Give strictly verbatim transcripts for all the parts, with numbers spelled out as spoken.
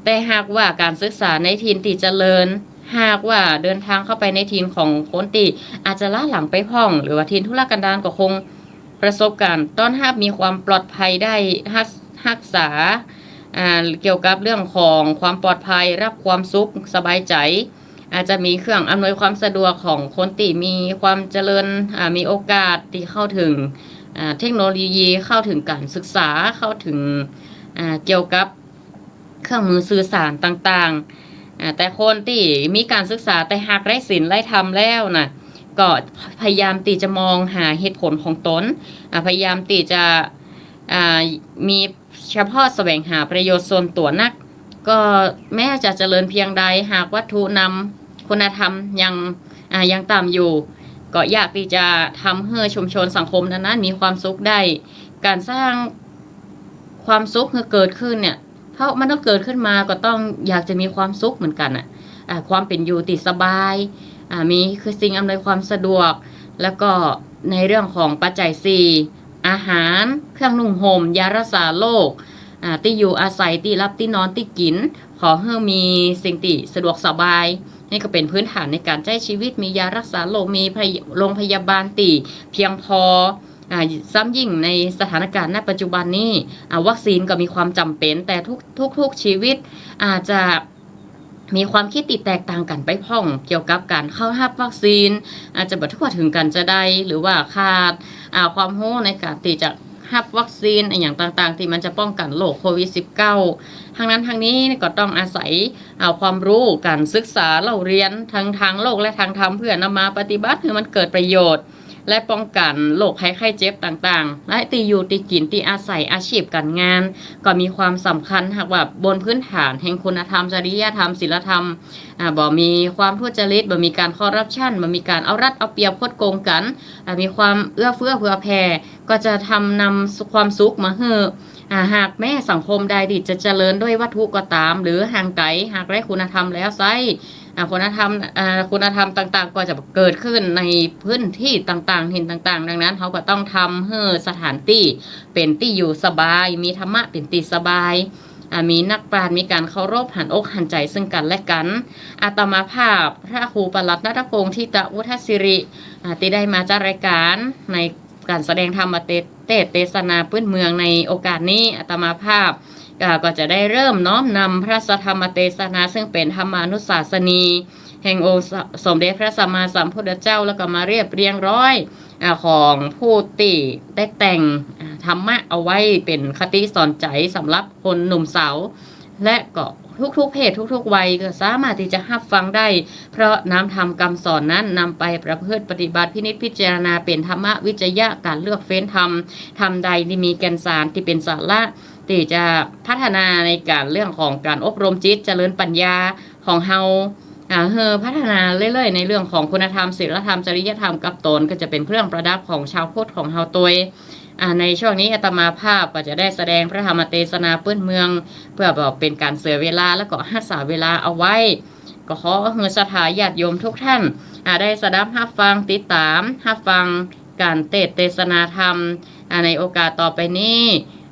แต่หากว่าก๋านศึกษาในถิ่นตี้เจริญ หากว่าเดินตางเข้าไปในถิ่นของคนตี้อาจจะล้าหลังไปพ่อง หรือว่าถิ่นทุรกันดาร ก็คงประสบก๋านต้อนฮับ มีความปลอดภัยได้ฮัก ฮักษา อ่า เกี่ยวกับเรื่องของความปลอดภัย ฮับความสุขสบายใจ๋ อาจจะมีเครื่องอำนวยความสะดวกของคนตี้มีความเจริญ อ่า มีโอกาสตี้เข้าเถิง อ่า เทคโนโลยี เข้าเถิงก๋านศึกษา เข้าเถิง อ่า เกี่ยวกับเครื่องมือสื่อสารต่างๆ อ่า แต่คนตี้มีก๋านศึกษาแต่หากไร้ศีลไร้ธรรมแล้วน่ะ ก็พยายามตี้จะมองหาเหตุผลของต๋น อ่า พยายามตี้จะ อ่า มีเฉพาะแสวงหาประโยชน์ส่วนตั๋วนัก ก็แม้จะเจริญเพียงใด หากวัตถุนำคุณธรรมยัง อ่า ยังต่ำอยู่ ก็ยากตี้จะทำหื้อชุมชนสังคมนั้นๆ มีความสุขได้ ก๋านสร้างความสุขหื้อเกิดขึ้นเนี่ย เพราะมันต้องเกิดขึ้นมาก็ต้องอยากจะมีความสุขเหมือนกั๋นน่ะ อ่า ความเป๋นอยู่ตี้สบาย อ่า มีคือสิ่งอำนวยความสะดวก แล้วก็ในเรื่องของปัจจัยสี่ อาหาร เครื่องนุ่งห่ม ยารักษาโรค อ่า ตี้อยู่อาศัย ตี้หลับตี้นอน ตี้กิ๋น ขอหื้อมีสิ่งตี้สะดวกสบาย นี่ก็เป๋นพื้นฐานในก๋านใจ๊ชีวิต มียารักษาโรค มีพย- โรงพยาบาลตี้เพียงพอ อ่า ซ้ำยิ่งในสถานการณ์ณปัจจุบันนี้ อ่า วัคซีนก็มีความจ๋ำเป๋น แต่ทุก ทุกๆ ชีวิตอาจจะมีความกึ๊ดตี้แตกต่างกั๋นไปพ่อง เกี่ยวกับก๋านเข้าฮับวัคซีน อาจจะบ่ทั่วเถิงกั๋นจาใด หรือว่าขาด อ่า ความฮู้ในก๋านตี้จะฮับวัคซีนอะหยังต่างๆ ตี้มันจะป้องกั๋นโรคโควิดสิบเก้า ทั้งนั้นทั้งนี้ก็ต้องอาศัย อ่า ความฮู้ ก๋านศึกษาเล่าเรียน ทั้งตางโลกและตางธรรม เปื้อนำมาปฏิบัติหื้อมันเกิดประโยชน์ และป้องกั๋นโรคภัยไข้เจ็บต่างๆ และตี้อยู่ตี้กิ๋น ตี้อาศัย อาชีพก๋านงาน ก็มีความสำคัญ หากว่าบนพื้นฐานแห่งคุณธรรม จริยธรรม ศีลธรรม อ่า บ่มีความทุจริต บ่มีก๋านคอร์รัปชัน บ่มีก๋านเอารัดเอาเปรียบคดโกงกั๋น อ่า มีความเอื้อเฟื้อเผื่อแผ่ ก็จะทำนำความสุขมาหื้อ อ่า หากแม้สังคมใดตี้จะเจริญด้วยวัตถุก็ต๋าม หรือห่างไก๋ หากไร้คุณธรรมแล้วไซร้ อ่า คุณธรรม อ่า คุณธรรมต่างๆ ก็จะเกิดขึ้นในพื้นตี้ต่างๆ ถิ่นต่างๆ ดังนั้น เฮาก็ต้องทำหื้อสถานตี้เป๋นตี้อยู่สบาย มีธรรมะเป๋นตี้สบาย อ่า มีนักปราชญ์ มีก๋านเคารพ หันอกหันใจ๋ซึ่งกั๋นและกั๋น อาตมาภาพ พระครูปลัดนัทพงษ์ ธิตะวุฒสิริ อ่า ตี้ได้มาจัดรายก๋านในก๋านแสดงธรรมเต- เตสน์เตสนาปื๊นเมืองในโอกาสนี้ อาตมาภาพ อ่า ก็จะได้เริ่มน้อมนำพระสัทธรรมเตสนา ซึ่งเป๋นธรรมานุสาสนี แห่งองค์ส- สมเด็จพระสัมมาสัมพุทธเจ้า แล้วก็มาเรียบเรียงร้อย อ่า ของผู้ตี้ได้แต่ง อ่า ธรรมะเอาไว้เป๋นคติสอนใจ๋สำหรับคนหนุ่มสาว และก็ทุกๆ เพศทุกๆ วัยก็สามารถตี้จะฮับฟังได้ เพราะน้ำธรรมกำสอนนั้นนำไปประพฤติปฏิบัติ พินิจพิจารณา เป๋นธรรมวิจยะ ก๋านเลือกเฟ้นธรรม ธรรมใดตี้มีแก่นสาร ตี้เป๋นสาระ ตี้จะพัฒนาในก๋านเรื่องของก๋านอบรมจิต เจริญปัญญาของเฮา อ่า หื้อพัฒนาเรื่อยๆ ในเรื่องของคุณธรรม ศีลธรรม จริยธรรมกับต๋น ก็จะเป๋นเครื่องประดับของชาวพุทธของเฮาตวย อ่า ในช่วงนี้อาตมาภาพก็จะได้แสดงพระธรรมเตสนาปื๊นเมือง เปื้อบ่เป๋นก๋านเสียเวลา แล้วก็ฮักษาเวลาเอาไว้ ก็ขอหื้อศรัทธาญาติโยมทุกท่าน อ่า ได้สดับฮับฟัง ติดต๋ามฮับฟังก๋านเตสน์เตสนาธรรม อ่า ในโอกาสต่อไปนี้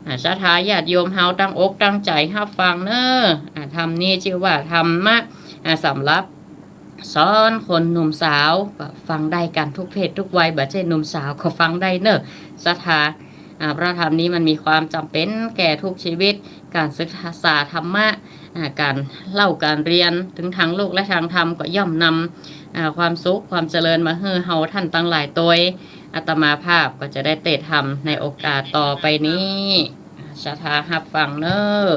อ่า ศรัทธาญาติโยมเฮาตั้งอกตั้งใจ๋ฮับฟังเน่อ อ่า ธรรมนี้จื้อว่าธรรมะ อ่า สำหรับ สอนคนหนุ่มสาว ก็ฟังได้กั๋นทุกเพศทุกวัย บ่ใจ้หนุ่มสาวก็ฟังได้เน่อ ศรัทธา อ่า พระธรรมนี้มันมีความจ๋ำเป๋นแก่ทุกชีวิต ก๋านศึกษาธรรมะ อ่า ก๋านเล่าก๋านเรียน ตึงตางโลกและตางธรรม ก็ย่อมนำ อ่า ความสุขความเจริญมาหื้อเฮาต้านตังหลายตวย อาตมาภาพก็จะได้เตสน์ธรรมในโอกาสต่อไปนี้ ศรัทธาฮับฟังเน่อ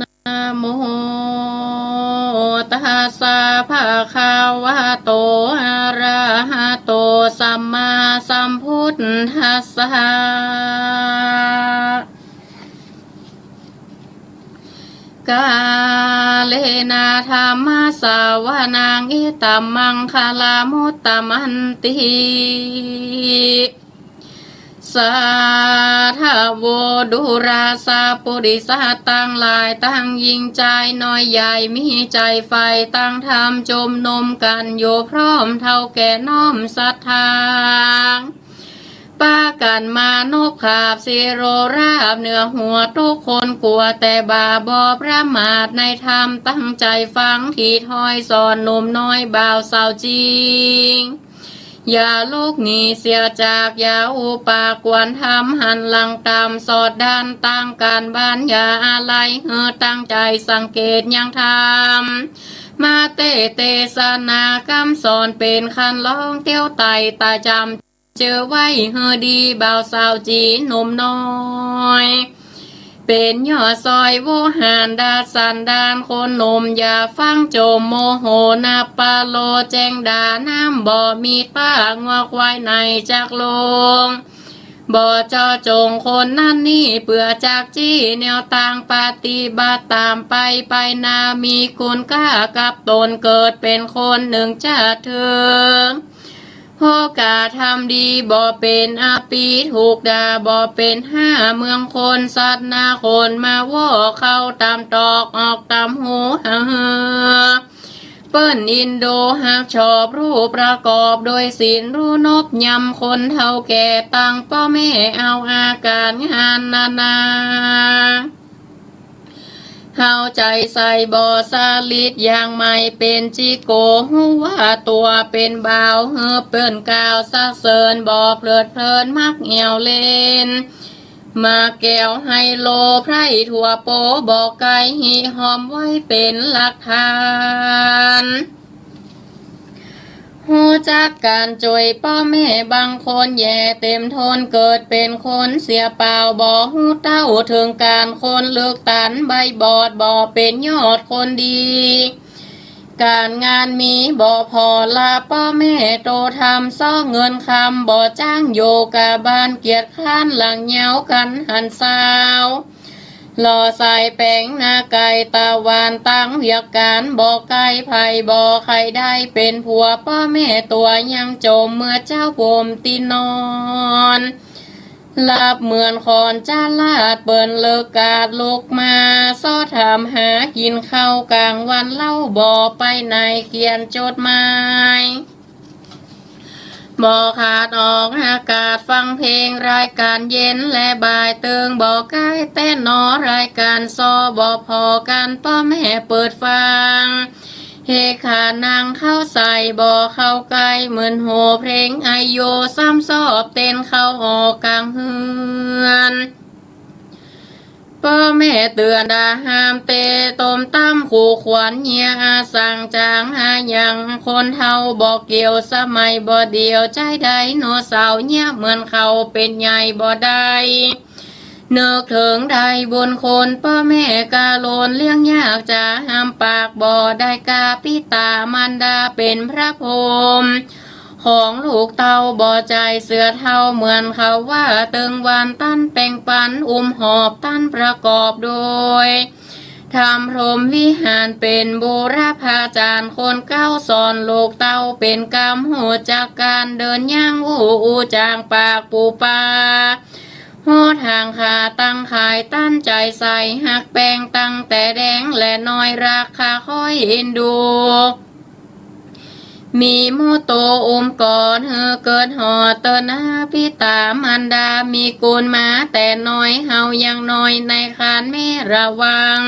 นะโมตัสสะภะคะวะโต อะระหะโต สัมมาสัมพุทธัสสะ กาเลนะธัมมะสะวะนัง อิตัมมังคะละมุตตะมันติ ส สาธโว ดูราสาปุริสาตังหลาย ตังญิงจายน้อยใหญ่ มีใจ๋ใฝ่ตังธรรม จุมนุมกั๋นอยู่พร้อม เฒ่าแก่น้อมศรัทธา ปากั๋นมานพขาบ สิโรราบเหนือหัว ตุ๊กคนกั๋วแต่บาป บ่ประมาทในธรรม ตั้งใจ๋ฟังตี้ถ้อยสอน หนุ่มน้อยบ่าวสาวจริง อย่าลุกหนีเสียจาก อย่าหุบปากควรทำ หันหลังต๋ามสอดดั้น ตั้งก๋านบรรยายอะไร หื้อตั้งใจ๋สังเกตยังธรรม มาเตเตสนากำสอน เป๋นคันลองเตียวไต่ ต๋าจ๋ำเจอไว้หื้อดี บ่าวสาวจี๋หนุ่มน้อย เป๋นยอดซอยโวหาร ดาสันดานคนหนุ่ม อย่าฟังจมโมโห นับปะโลแจ้งด่า น้ำบ่มีต้า งัวควายไหนจักลง บ่เจาะจงคนนั้นนี้ เปื้อจักจี้แนวตางปฏิบัติต๋ามไป ไปหน้ามีคุณค่ากับต๋น เกิดเป๋นคนหนึ่งจาติเถิง โภคาธรรมดีบ่เป๋น อปีถูกด่าบ่เป๋น ห้าเมืองคนสัตว์นาคน มาว่อเข้าต๋ามตอก ออกต๋ามหู หา เปิ้นอินดูฮักชอบ ฮู้ประกอบโดยศีล ฮู้นบยำคนเฒ่าแก่ ตั้งป้อแม่เอาอาก๋านงานนานา เฮาใจ๋ใส่บ่สลิด อย่างใหม่เป๋นจิโก ฮู้ว่าตั๋วเป๋นบ่าว หื้อเปิ้นกล่าวสรรเสริญ บ่เพลิดเพลินมักแอ่วเล่น มาแก้วไฮโล ไพร่ทั่วโป บ่ไกลฮิหอมไว้เป๋นหลักฐาน ฮู้จักก๋านจ่วยป้อแม่ บางคนแย่เต็มทน เกิดเป๋นคนเสียเปล่า บ่ฮู้เต้าเถิงก๋าน คนเลิกตันใบบอด บ่เป๋นยอดคนดี ก๋านงานมีบ่ผ่อ ลาป้อแม่โตทำ ซ้อเงินคำบ่จ้าง อยู่ก้าบ้านเกียจคร้าน หลังเหย้ากั๋นหันสาว หล่อสายแป๋งหน้าไก่ตะวัน ตั้งเวียกก๋านบ่ไกล ใผบ่ใค่ได้เป๋นผัว ป้อแม่ตั๋วยังจม เมื่อเจ๊าผมตี้นอน หลับเหมือนขอนจาลาด เปิ้นเลิกกาดลุกมา ซ้อถามหากิ๋นข้าวก๋างวัน เล่าบ่ไปไหน เขียนจดหมาย บ่ขาดออกอากาศ ฟังเพลงรายก๋านเย็นและบ่าย เติงบ่ใก้แต๊นอ รายก๋านซ้อบ่ผ่อกั๋น ป้อแม่เปิดฟัง เฮขานั่งเข้าใส่บ่เข้าใก้ เหมือนโหเพลงอายุ ซ้ำซอบเต้นเข้าออกก๋างเฮือน ป้อแม่เตื๋อนด่าห้าม เตะตบตำขู่ขวัญ เยียะสั่งจ๋างหาหยัง คนเฒ่าบ่เกี่ยว สมัยบ่เดี่ยว ใจ๊ไดโนเสาร์ เยียะเหมือนเขาเป๋นใหญ่บ่ได้ นึกเถิงได้บุญคุณ ป้อแม่กาโลนเลี้ยงยาก จ๋าห้ามปากบ่ได้ กาปิตามารดาเป๋นพระพรหม ของลูกเต้าบ่ใจ้เสือเฒ่า เหมือนเขาว่า เติงวันตันแป่งปัน อุ้มหอบตันประกอบโดย ธรรมพรหมวิหาร เป๋นบูรพาจ๋ารย์คนเก่า สอนลูกเต้าเป๋นกำ ฮู้จักก๋านเดินย่าง อู้อู้จ๋างปากปูปา ฮู้ทางขาตั้งขาย ตันใจ๋ใส่ฮักแป้ง ตั้งแต่แดงและน้อย รักขาคอยเอ็นดู มีหมู่โตอุ้มกอด หื้อเกิดฮอดเตื้อหน้า ปิตามารดามีกุณมาแต่น้อย เฮายังน้อยในครรภ์แม่ระวัง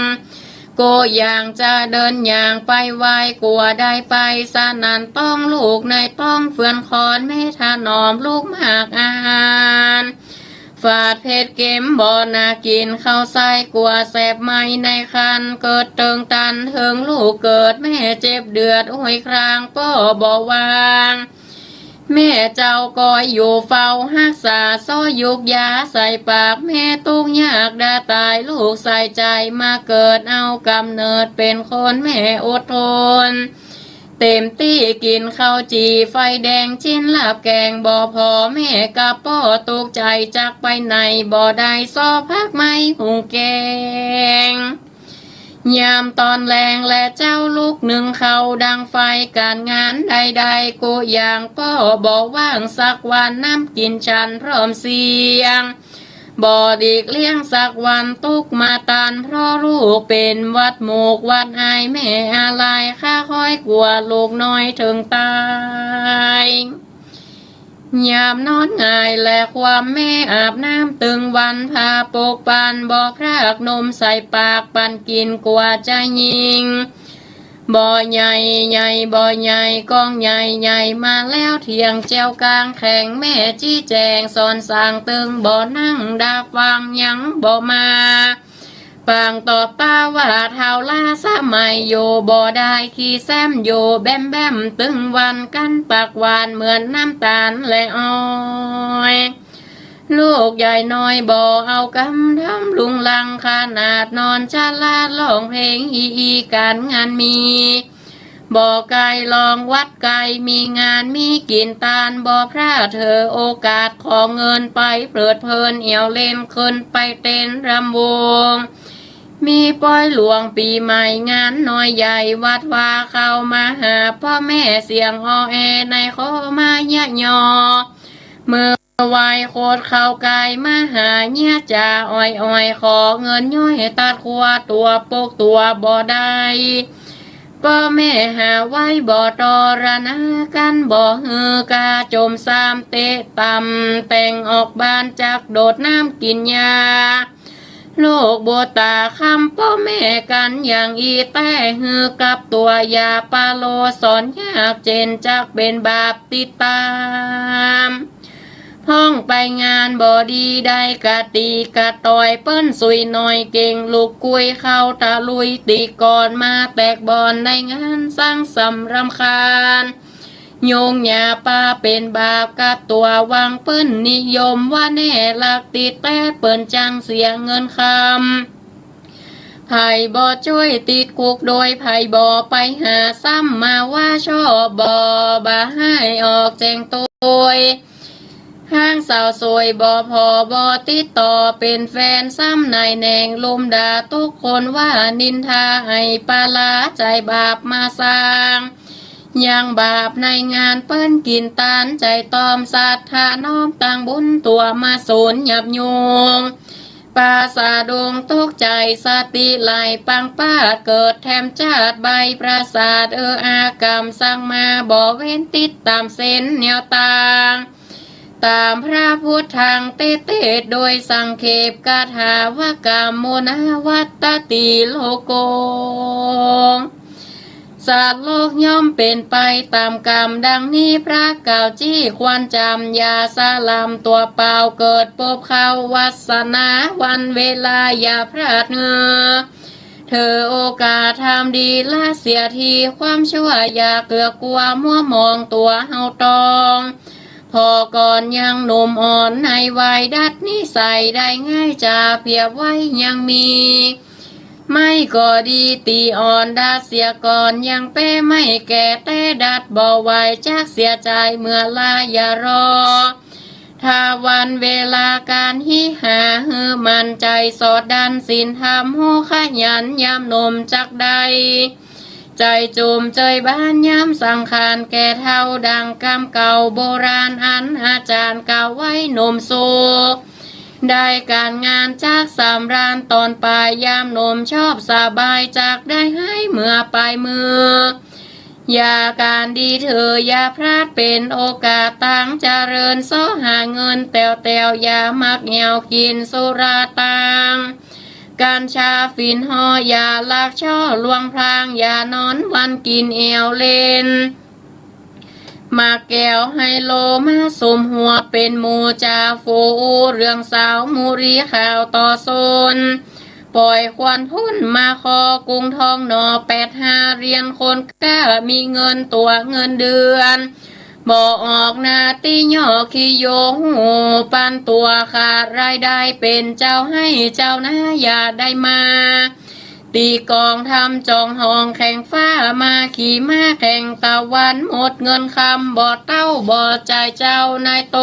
โกอย่างจะเดินอย่างไปไว กั๋วได้ไปสนั่น ต้องลูกในต้องเฟือนคลอด แม่ถนอมลูกมากอาหาร ฝาดเผ็ดเค็มบ่น่ากิ๋น เข้าใส่กั๋วแสบไหม้ในครรภ์ เกิดเติงตันเถิงลูกเกิด แม่เจ็บเดือดโอยครางป้อบ่วาง แม่เจ้าก็อยู่เฝ้าฮักษา ซ้อยุกยาใส่ปาก แม่ตุ๊กข์ยากด่าต๋าย ลูกใส่ใจ๋มาเกิด เอาก๋ำเนิดเป๋นคน แม่อดทน เต็มตี้กิ๋นข้าวจี่ไฟแดง จิ๊นลาบแก๋งบ่ผ่อ แม่กับป้อตุ๊กข์ใจ๋จักไปไหนบ่ได้ ซ้อผักไม้หุงแก๋ง เ ยามต๋อนแลงแลเจ๊าลุกนึ่งข้าวดังไฟ ก๋านงานใดๆ กู้อย่างก็บ่ว่างสักวัน น้ำกิ๋นฉันพร้อมเสียง บ่หลีกเลี่ยงสักวัน ตุ๊กมาตันเพราะลูกเป๋นหวัดหมูกหวัดไอ แม่อาลัยคร่าคอยกั๋วลูกน้อยเถิงต๋าย ยามนอนหงายแลความแม่อาบน้ำตึงวัน ผ้าปกปันบ่พราก นมใส่ปากปันกิ๋นกั๋วจะยิ่ง บ่ใหญ่ใหญ่บ่ใหญ่ ก้องใหญ่ใหญ่มาแล้วเถียง แจ้วกางแข็งแม่จี้แจ๋ง สอนสั่งตึงบ่นั่งดาฟัง ยังบ่มา ปางตอบป้าว่าเฒ่าล้าสมัย อยู่บ่ได้ขี้แซ้มอยู่แบ้มๆ ตึงวันกั๋นปากหวานเหมือนน้ำต๋าลและอ้อย ลูกใหญ่น้อยบ่เอากำ ทำลุงลังขนาดนอนชะล่า ฮ้องเพลงอีอีก๋านงานมี บ่ไกลลองวัดไกล มีงานมีกิ๋นตาน บ่พลาดเถอะโอกาส ขอเงินไปเพลิดเพลิน แอ่วเล่นขึ้นไปเต้นรำวง มีปอยหลวงปี๋ใหม่ งานน้อยใหญ่ วัดวาเข้ามาหา ป้อแม่เสียงออแอ ในข้อมาเยียะยอ เมื่อไหว้โคตรเข้าใก้มาหา เยียะจ๋าอ่อยๆ ขอเงินย้อยตัดครัว ตั๋วปกตั๋วบ่ได้ ป้อแม่หาไว้บ่ตอรณากั๋น บ่หื้อกาจมซ้ำเตะต่ำ แต่งออกบ้านจักโดดน้ำกิ๋นยา ลูกบ่ต๋าคำป้อแม่กั๋นอย่างอี้แต๊ หื้อกับตั๋วยาปาโล สอนยากเจ๋นจักเป๋นบาปติดต๋าม ฮ้องไปงานบ่ดีได้กะตี๋กะต่อย เปิ้นสุยหน่อยเก่งลุกกุยเข้าตะลุย ตี๋ก่อนมาแตกบ่อนในงานสังสำรำคาญ โยงอย่าปาเป๋นบาปกับตั๋ว หวังเปิ้นนิยมว่าแน่ลักติดแต๊ เปิ้นจังเสียเงินคำ ใผบ่จ้วยติดกุกโดย ใผบ่ไปหาซ้ำมาว่าชอบบ่ บ่าให้ออกแจ้งตวย ห้างสาวสวยบ่ผ่อบ่ติดต่อ เป๋นแฟนซ้ำนายแหน่งลุมด่าตุ๊กคน ว่านินทาไอ้ปาลา ใจ๋บาปมาสร้าง ยังบาปในงานเปิ้นกิ๋นตาน ใจ๋ตอมสัตย์ถนอมตั้งบุญตั๋วมาสูญหยับยุง ปาสาดงตกใจ๋ สติไหลปังปาด เกิดแถมจาติใบ้ประสาท เอออากรรมสั่งมาบ่เว้น ติดต๋ามเส้นแนวตาง ต๋ามพระพุทธังเตเต โดยสังเขป กถาวกรรมโมนาวัตติโลโก สัตว์โลกย่อมเป๋นไปต๋ามกรรม ดังนี้พระกล่าวจี้ควรจ๋ำ อย่าสะหล่ำตั๋วเปล่า เกิดปบเข้าวัสนาวันเวลา อย่าพลาดเหื้อ ถือโอกาสทำดีละเสียที ความชั่วอย่าเกลือกลัวมัวหมองตั๋วเฮาตอง ผ่อก่อนยังหนุ่มอ่อนในวัย ดัดนิสัยได้ง่าย จ๋าเปรียบไว้ยังมี ไม่ก็ดีตี๋อ่อน ดัดเสียก่อนยังแป๊ ไม่แก่แต๊ดัดบ่ไหว จักเสียใจ๋เมื่อลา อย่ารอ ถ้าวันเวลาก๋านฮิหา หื้อหมั่นใจ๋สอดดันศีลธรรม ฮู้ขยันยามหนุ่มจักได้ ใจ๋จุ่มเจยบานยามสังขารแก่เฒ่า ดังกำเก่าโบราณอันอาจ๋ารย์กล่าวไว้ หนุ่มสุขได้ก๋านงานจักสำราญต๋อนป่าย ยามหนุ่มชอบสบาย จักได้หายเมื่อป่ายมือ อย่าก๋านดีเถอ อย่าพลาดเป๋นโอกาสตางเจริญ เซาะหาเงินแต๋วๆ อย่ามักแอ่วกิ๋นสุราตาง กัญชาฝิ่นห่อ อย่าลักช่อลวงพลาง อย่านอนวันกิ๋นแอ่วเล่น หมากแก้วไฮโลมาสุมหัวเป๋นหมู่ จ๋าฟู่อู้เรื่องสาวมุรีข่าวต่อสน ป่อยควันพ่นมาคอ กรุงทองหน่อแปดห้าเหรียญ คนกล้ามีเงินตั๋วเงินเดือน บ่ออกหน้าตี้ย่อขี้โย ฮู้ปันตั๋วขาดรายได้ เป๋นเจ้าไฮ่เจ้านา อย่าได้มา ตี๋กองทำจองห้องแข่งฟ้า มาขี่ม้าแข่งตะวัน หมดเงินคำบ่เต้า บ่จ่ายเจ้านายโต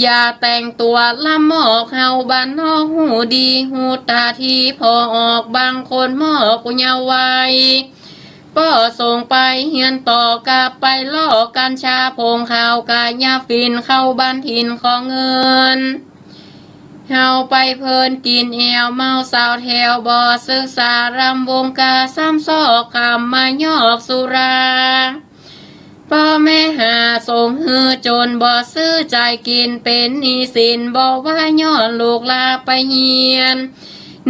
อย่าแต่งตั๋วลำมอก เฮาบ้านนอกฮู้ดี ฮู้ตาทีผ่อออก บางคนมอกเยาว์วัย ป้อส่งไปเฮียนต่อ กลับไปล่อกัญชาผงขาว กะยาฝิ่นเข้าบ้านถิ่นของเงิน เฮาไปเพลินกิ๋นแอ่ว เมาสาวแถว บ่ศึกษารำวงกา ซ้ำซอกคำมายอกสุรา ป้อแม่หาส่งหื้อจ๋น บ่ซื่อใจ๋กิ๋น เป๋นหนี้สิน บ่ว่าย้อนลูกลาไปเฮียน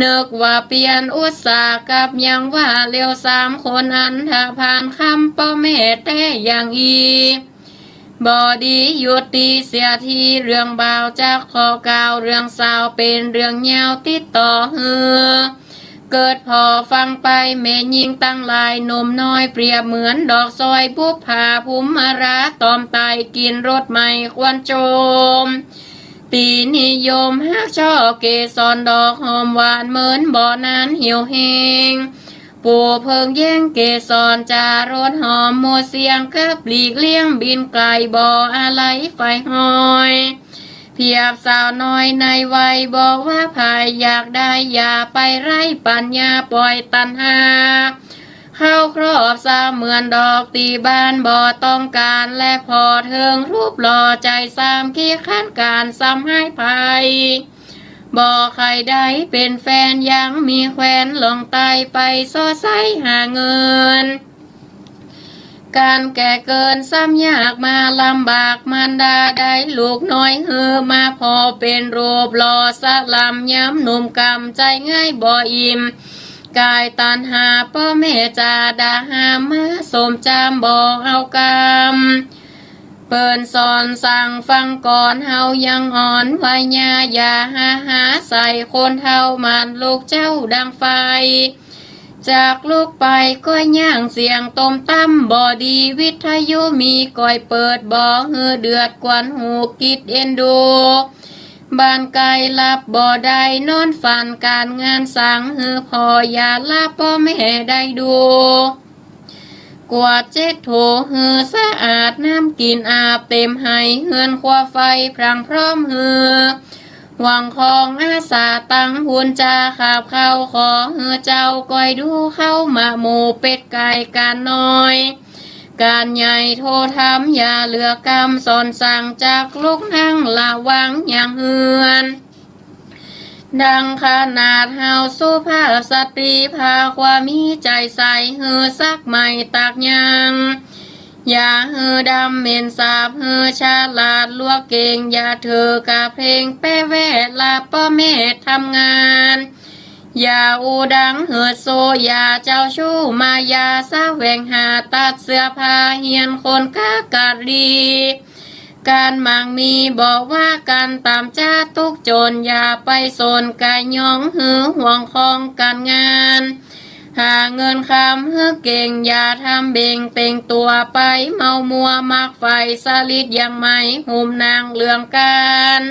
นึกว่าเปียรอุตส่าห์กลับ ยังว่าเลวสามคน อันธพาลคำป้อแม่แต๊อย่างอี้ บ่ดีหยุดตี้เสียที เรื่องบ่าวจักขอกล่าว เรื่องสาวเป๋นเรื่องยาว ติดต่อหื้อ เกิดผ่อฟังไป แม่ญิงตังหลายหนุ่มน้อย เปรียบเหมือนดอกสอย บุปผาภูมิมารา ตอมต๋ายกิ๋นรสไหม้ควันโจม ตี้นิยมฮักช่อเกสร ดอกหอมหวานเหมือนบ่อนานเหี่ยวแห้ง ผู้เพิ่งแย่งเกสรจารสหอม หมดเสี้ยงกับหลีกเลี่ยง บินไก๋บ่อาลัยใฝ่ห้อย เปรียบสาวน้อยในวัย บ่ว่าใผอยากได้ อย่าไปไร้ปัญญา ปล่อยตัณหาเข้าครอบ เสมือนดอกตี้บานบ่ต้องก๋าน และผ่อเถิงรูปหล่อ ใจ๋สามขี้คร้านก๋าน ซ้ำหายไป บ่ใค่ได้เป๋นแฟน ยังมีแควนล่องใต้ ไปส่อใส้หาเงิน ก๋านแก่เกินซ้ำยาก มาลำบากมารดา ได้ลูกน้อยหื้อมา ผ่อเป๋นรูปหล่อสะหล่ำ ยามหนุ่มกำใจ๋ง่ายบ่อิ่ม ก๋ายตัณหาป้อแม่จาด่าห้าม มาสมจำบ่เอากำ เปิ้นสอนสั่งฟังก่อน เฮายังอ่อนวัยยา อย่าหาหาใส่คนเฒ่า หมั่นลูกเจ้าดังไฟ จากลุกไปก็ย่างเสี้ยงตมต่ำ บ่ดีวิทยุมีก้อยเปิด บ่หื้อเดือดกวนหู กิดเอ็นดู บ้านไก๋หลับบ่ได้นอนฝัน ก๋านงานสั่งหื้อผ่อ อย่าละป้อแม่ได้ดู กวาดเจ็ดถูหื้อสะอาด น้ำกิ๋นอาบเต็มไห เฮือนครัวไฟพรั่งพร้อมหื้อ หวังของอาสาตังพูนจา ขับเข้าขอหื้อเจ้า ก้อยดูเข้ามาหมู่ เป็ดไก่ก๋านน้อย ก๋านใหญ่โทษธรรม อย่าเหลือกำ สอนสั่งจากลุกนั่ง ระวังอย่างเฮือน ดังขนาดเฮาสุภาพสตรี พาความมีใจ๋ใส่ หื้อซักใหม่ตากยัง อย่าหื้อดำเหม็นสาบ หื้อฉลาดลวกเก่ง อย่าถือกะเพลงแป้แว่ ละป้อแม่ทำงาน อย่าอู้ดังเหิดโซ อย่าเจ้าชู้มายา แสวงหาตัดเสื้อผ้า เฮียนคนค้ากาดลี ก๋านมั่งมีบ่ว่ากั๋น ต๋ามจ้าตุ๊กจน อย่าไปสนก๋ายอง หื้อห่วงของก๋านงาน หาเงินคำหื้อเก่ง อย่าทำเบ่งเต่งตั๋วไป เมามัวมักใฝ่สลิด ยังไม่หุมนางเรื่องก๋าน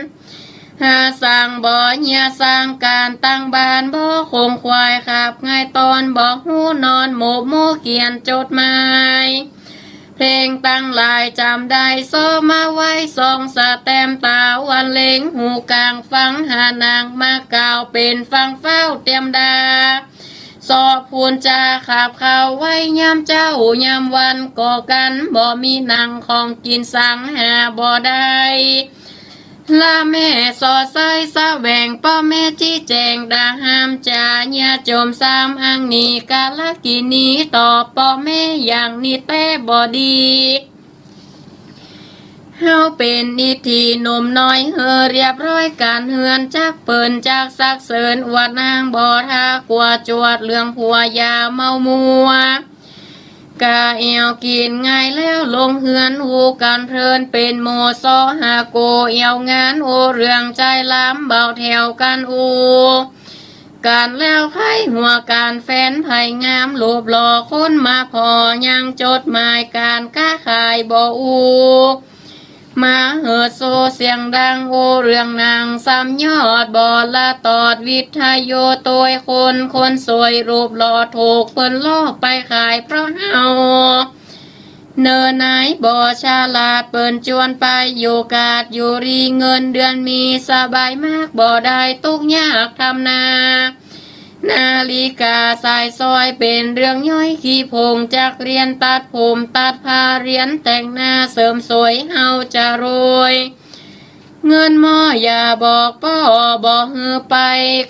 หาสั่งบ่เหียสร้างก๋านตั้งบ้าน บ่คมขวายขับง่ายตอน บ่ฮู้นอนโมโมเขียนจดหมาย เพลงตังหลายจ๋ำได้ ซ้อมาไว้ส่องสแตมป์ ต๋าวันเล็งหูก๋างฟัง หานางมากล่าวเป๋นฟังฟ้าวเตียมดา สอบพูนจาขับเข้าไว้ ยามเจ๊ายามวันก่อกั๋น บ่มีหนังของกิ๋นสังหาบ่ได้ ละแม่สอดใส่แสวง ป้อแม่จี้แจ๋งด่าห้าม จ๋าเยียะจมซ้ำอั้งนี้ กาลกิณีตอบป้อแม่อย่างนี้แต๊บ่ดี เฮาเป๋นอิทธิหนุ่มน้อย หื้อเรียบร้อยก๋านเฮือน จักเปิ้นจักสักเสิญ อวดนางบ่ทากลัวจวด เรื่องผัวอย่าเมามัว กะแอ่วกิ๋นง่ายแล้วลงเฮือน ฮู้กั๋นเพลินเป๋นหมู่ ซอหาโกแอ่วงาน อู้เรื่องใจ๋ลำเบาแถวกั๋น อู้กั๋นแล้วใค่หัวก๋าน แฟนใผงามรูปหล่อ คนมาผ่อยังจดหมาย ก๋านก๊าขายบ่อู้ มาเหิดโซเสียงดัง อู้เรื่องนางซ้ำยอด บ่ละตอดวิทยุ ตวยคน คนสวยรูปหล่อ ถูกเปิ้นลอบไปขาย เพราะเฮา เนินนายบ่ฉลาดเปิ้นจวนไป โอกาสอยู่ดีเงินเดือนมี สบายมากบ่ได้ตุ๊กยากทำนา นาฬิกาสายสร้อยเป๋นเรื่องย่อย ขี้ผงจักเรียนตัดผมตัดผ้า เรียนแต่งหน้าเสริมสวยเฮาจะรวย เงินหม้ออย่าบอกป้อบ่หื้อไป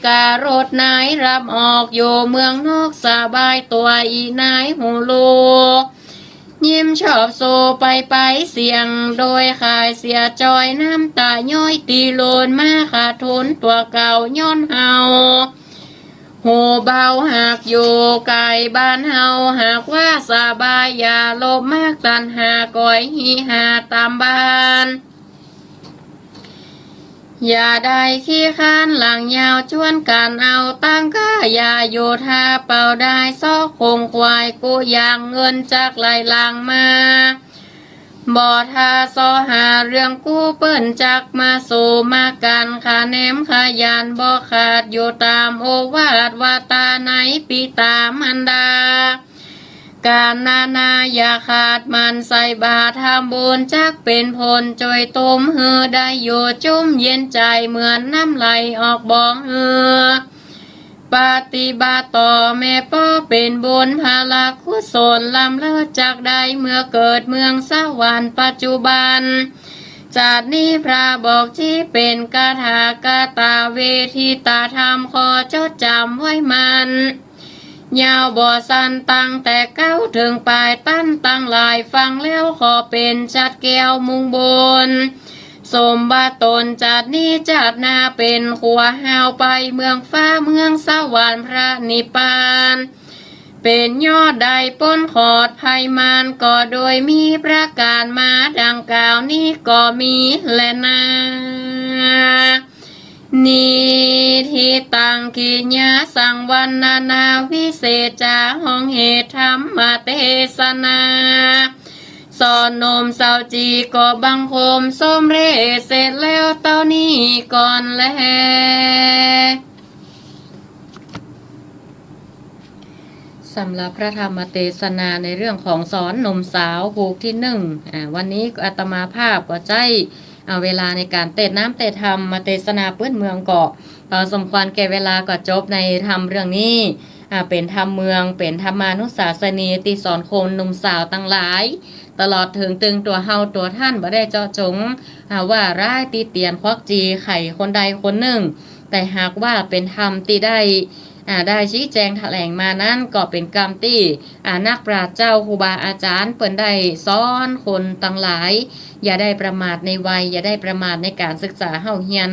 ก๋ารถนายรับออก อยู่เมืองนอกสบายตั๋ว อี่นายฮู้ลู้ ยิ้มชอบโซไปไปเสี่ยง โดยขายเสียจอย น้ำตาย้อยตี้โลนมา ขาดทุนตั๋วเก่าย้อนเฮา ฮู้เบาหากอยู่ไก๋บ้านเฮา หากว่าสบายอย่าโลภมาก ตัณหาก๋อยหิหาต๋ามบ้าน อย่าได้ขี้ค้านหลังยาว จวนกั๋นเอาตังค่า อย่าอยู่ท่าเป่าได้ ซอกคงควายกู้อย่าง เงินจักไหลหลั่งมา บ่ท่าซอหาเรื่องกู้ เปิ้นจักมาสู่มากั๋น ขะแหนมขยันบ่ขาด อยู่ต๋ามโอวาทว่าต๋าในปิต๋ามารดา ก๋านนานาอย่าขาด หมั่นใส่บาตรทำบุญ จักเป๋นผลจ้วยตุ้ม หื้อได้อยู่จุ้มเย็นใจ๋ เหมือนน้ำไหลออกบ่อ หื้อปฏิบัติต่อแม่ป้อ เป๋นบุญพละกุศล ล้ำเลิศจักได้ เมื่อเกิดเมืองสวรรค์ปัจจุบัน จาตินี้พระบอกชี้ เป๋นคาถาคาตาเวทิตาธรรม ขอจดจ๋ำไว้มั่น ยาวบ่สั้น ตั้งแต่เก๊าเถิงป๋าย ต้านตังหลายฟังแล้ว ขอเป๋นฉัตรแก้วมุ่งบุญ สมบัติต๋นจาตินี้จาติหน้า เป๋นขัวฮาวไปเมืองฟ้าเมืองสวรรค์ พระนิพพาน เป๋นยอดได้ป๊นขอดภัยมาร ก็โดยมีประก๋านมา ดังกล่าวนี้ก็มีแลนา นิทธิตัง กิยสังวรรณนา วิเศษจ๋า ห้องเหตุธรรมเตสนา สอนหนุ่มสาวจี๋ ก็บังคมสมเร็จ เสร็จแล้วเต้านี้ก่อนแล สำหรับพระธรรมเตสนาในเรื่องของสอนหนุ่มสาวผูกตี้นึ่ง อ่า วันนี้อาตมาภาพก็ใจ๊ อ่า เวลาในก๋านเตสน์น้ำเตสน์ธรรมมาเตสนาปื๊นเมืองก็ พอสมควรแก่เวลาก็จบในธรรมเรื่องนี้ อ่า เป๋นธรรมเมือง เป๋นธรรมานุสาสนี ตี้สอนคนหนุ่มสาวตังหลาย ตลอดเถิงตึงตั๋วเฮาตั๋วต้าน บ่ได้เจาะจง อ่า ว่าร้ายติเตียนควักจีไข่คนใดคนนึ่ง แต่หากว่าเป๋นธรรมตี้ได้ อ่า ได้ชี้แจงแถลงมานั้น ก็เป๋นกำตี้ อ่า นักปราชญ์เจ้าครูบาอาจ๋ารย์เปิ้นได้สอนคนตังหลาย อย่าได้ประมาทในวัย อย่าได้ประมาทในก๋านศึกษาเฮาเฮียน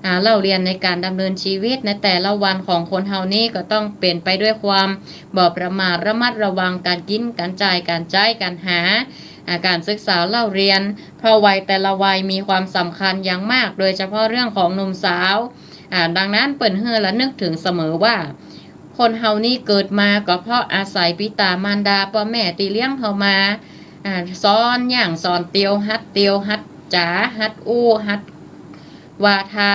อ่า เล่าเรียนในก๋านดำเนินชีวิตในแต่ละวันของคนเฮานี้ ก็ต้องเป๋นไปด้วยความบ่ประมาท ระมัดระวังก๋านกิ๋น ก๋านจ่าย ก๋านใจ๊ ก๋านหา อ่า ก๋านศึกษาเล่าเรียน เพราะวัยแต่ละวัยมีความสำคัญอย่างมาก โดยเฉพาะเรื่องของหนุ่มสาว อ่า ดังนั้นเปิ้นหื้อระนึกเถิงเสมอว่า คนเฮานี้เกิดมาก็เพราะอาศัยปิต๋ามารดาป้อแม่ตี้เลี้ยงเฮามา อ่า สอนหยังสอนเตียว หัดเตียว หัดจ๋า หัดอู้ หัดว่าทา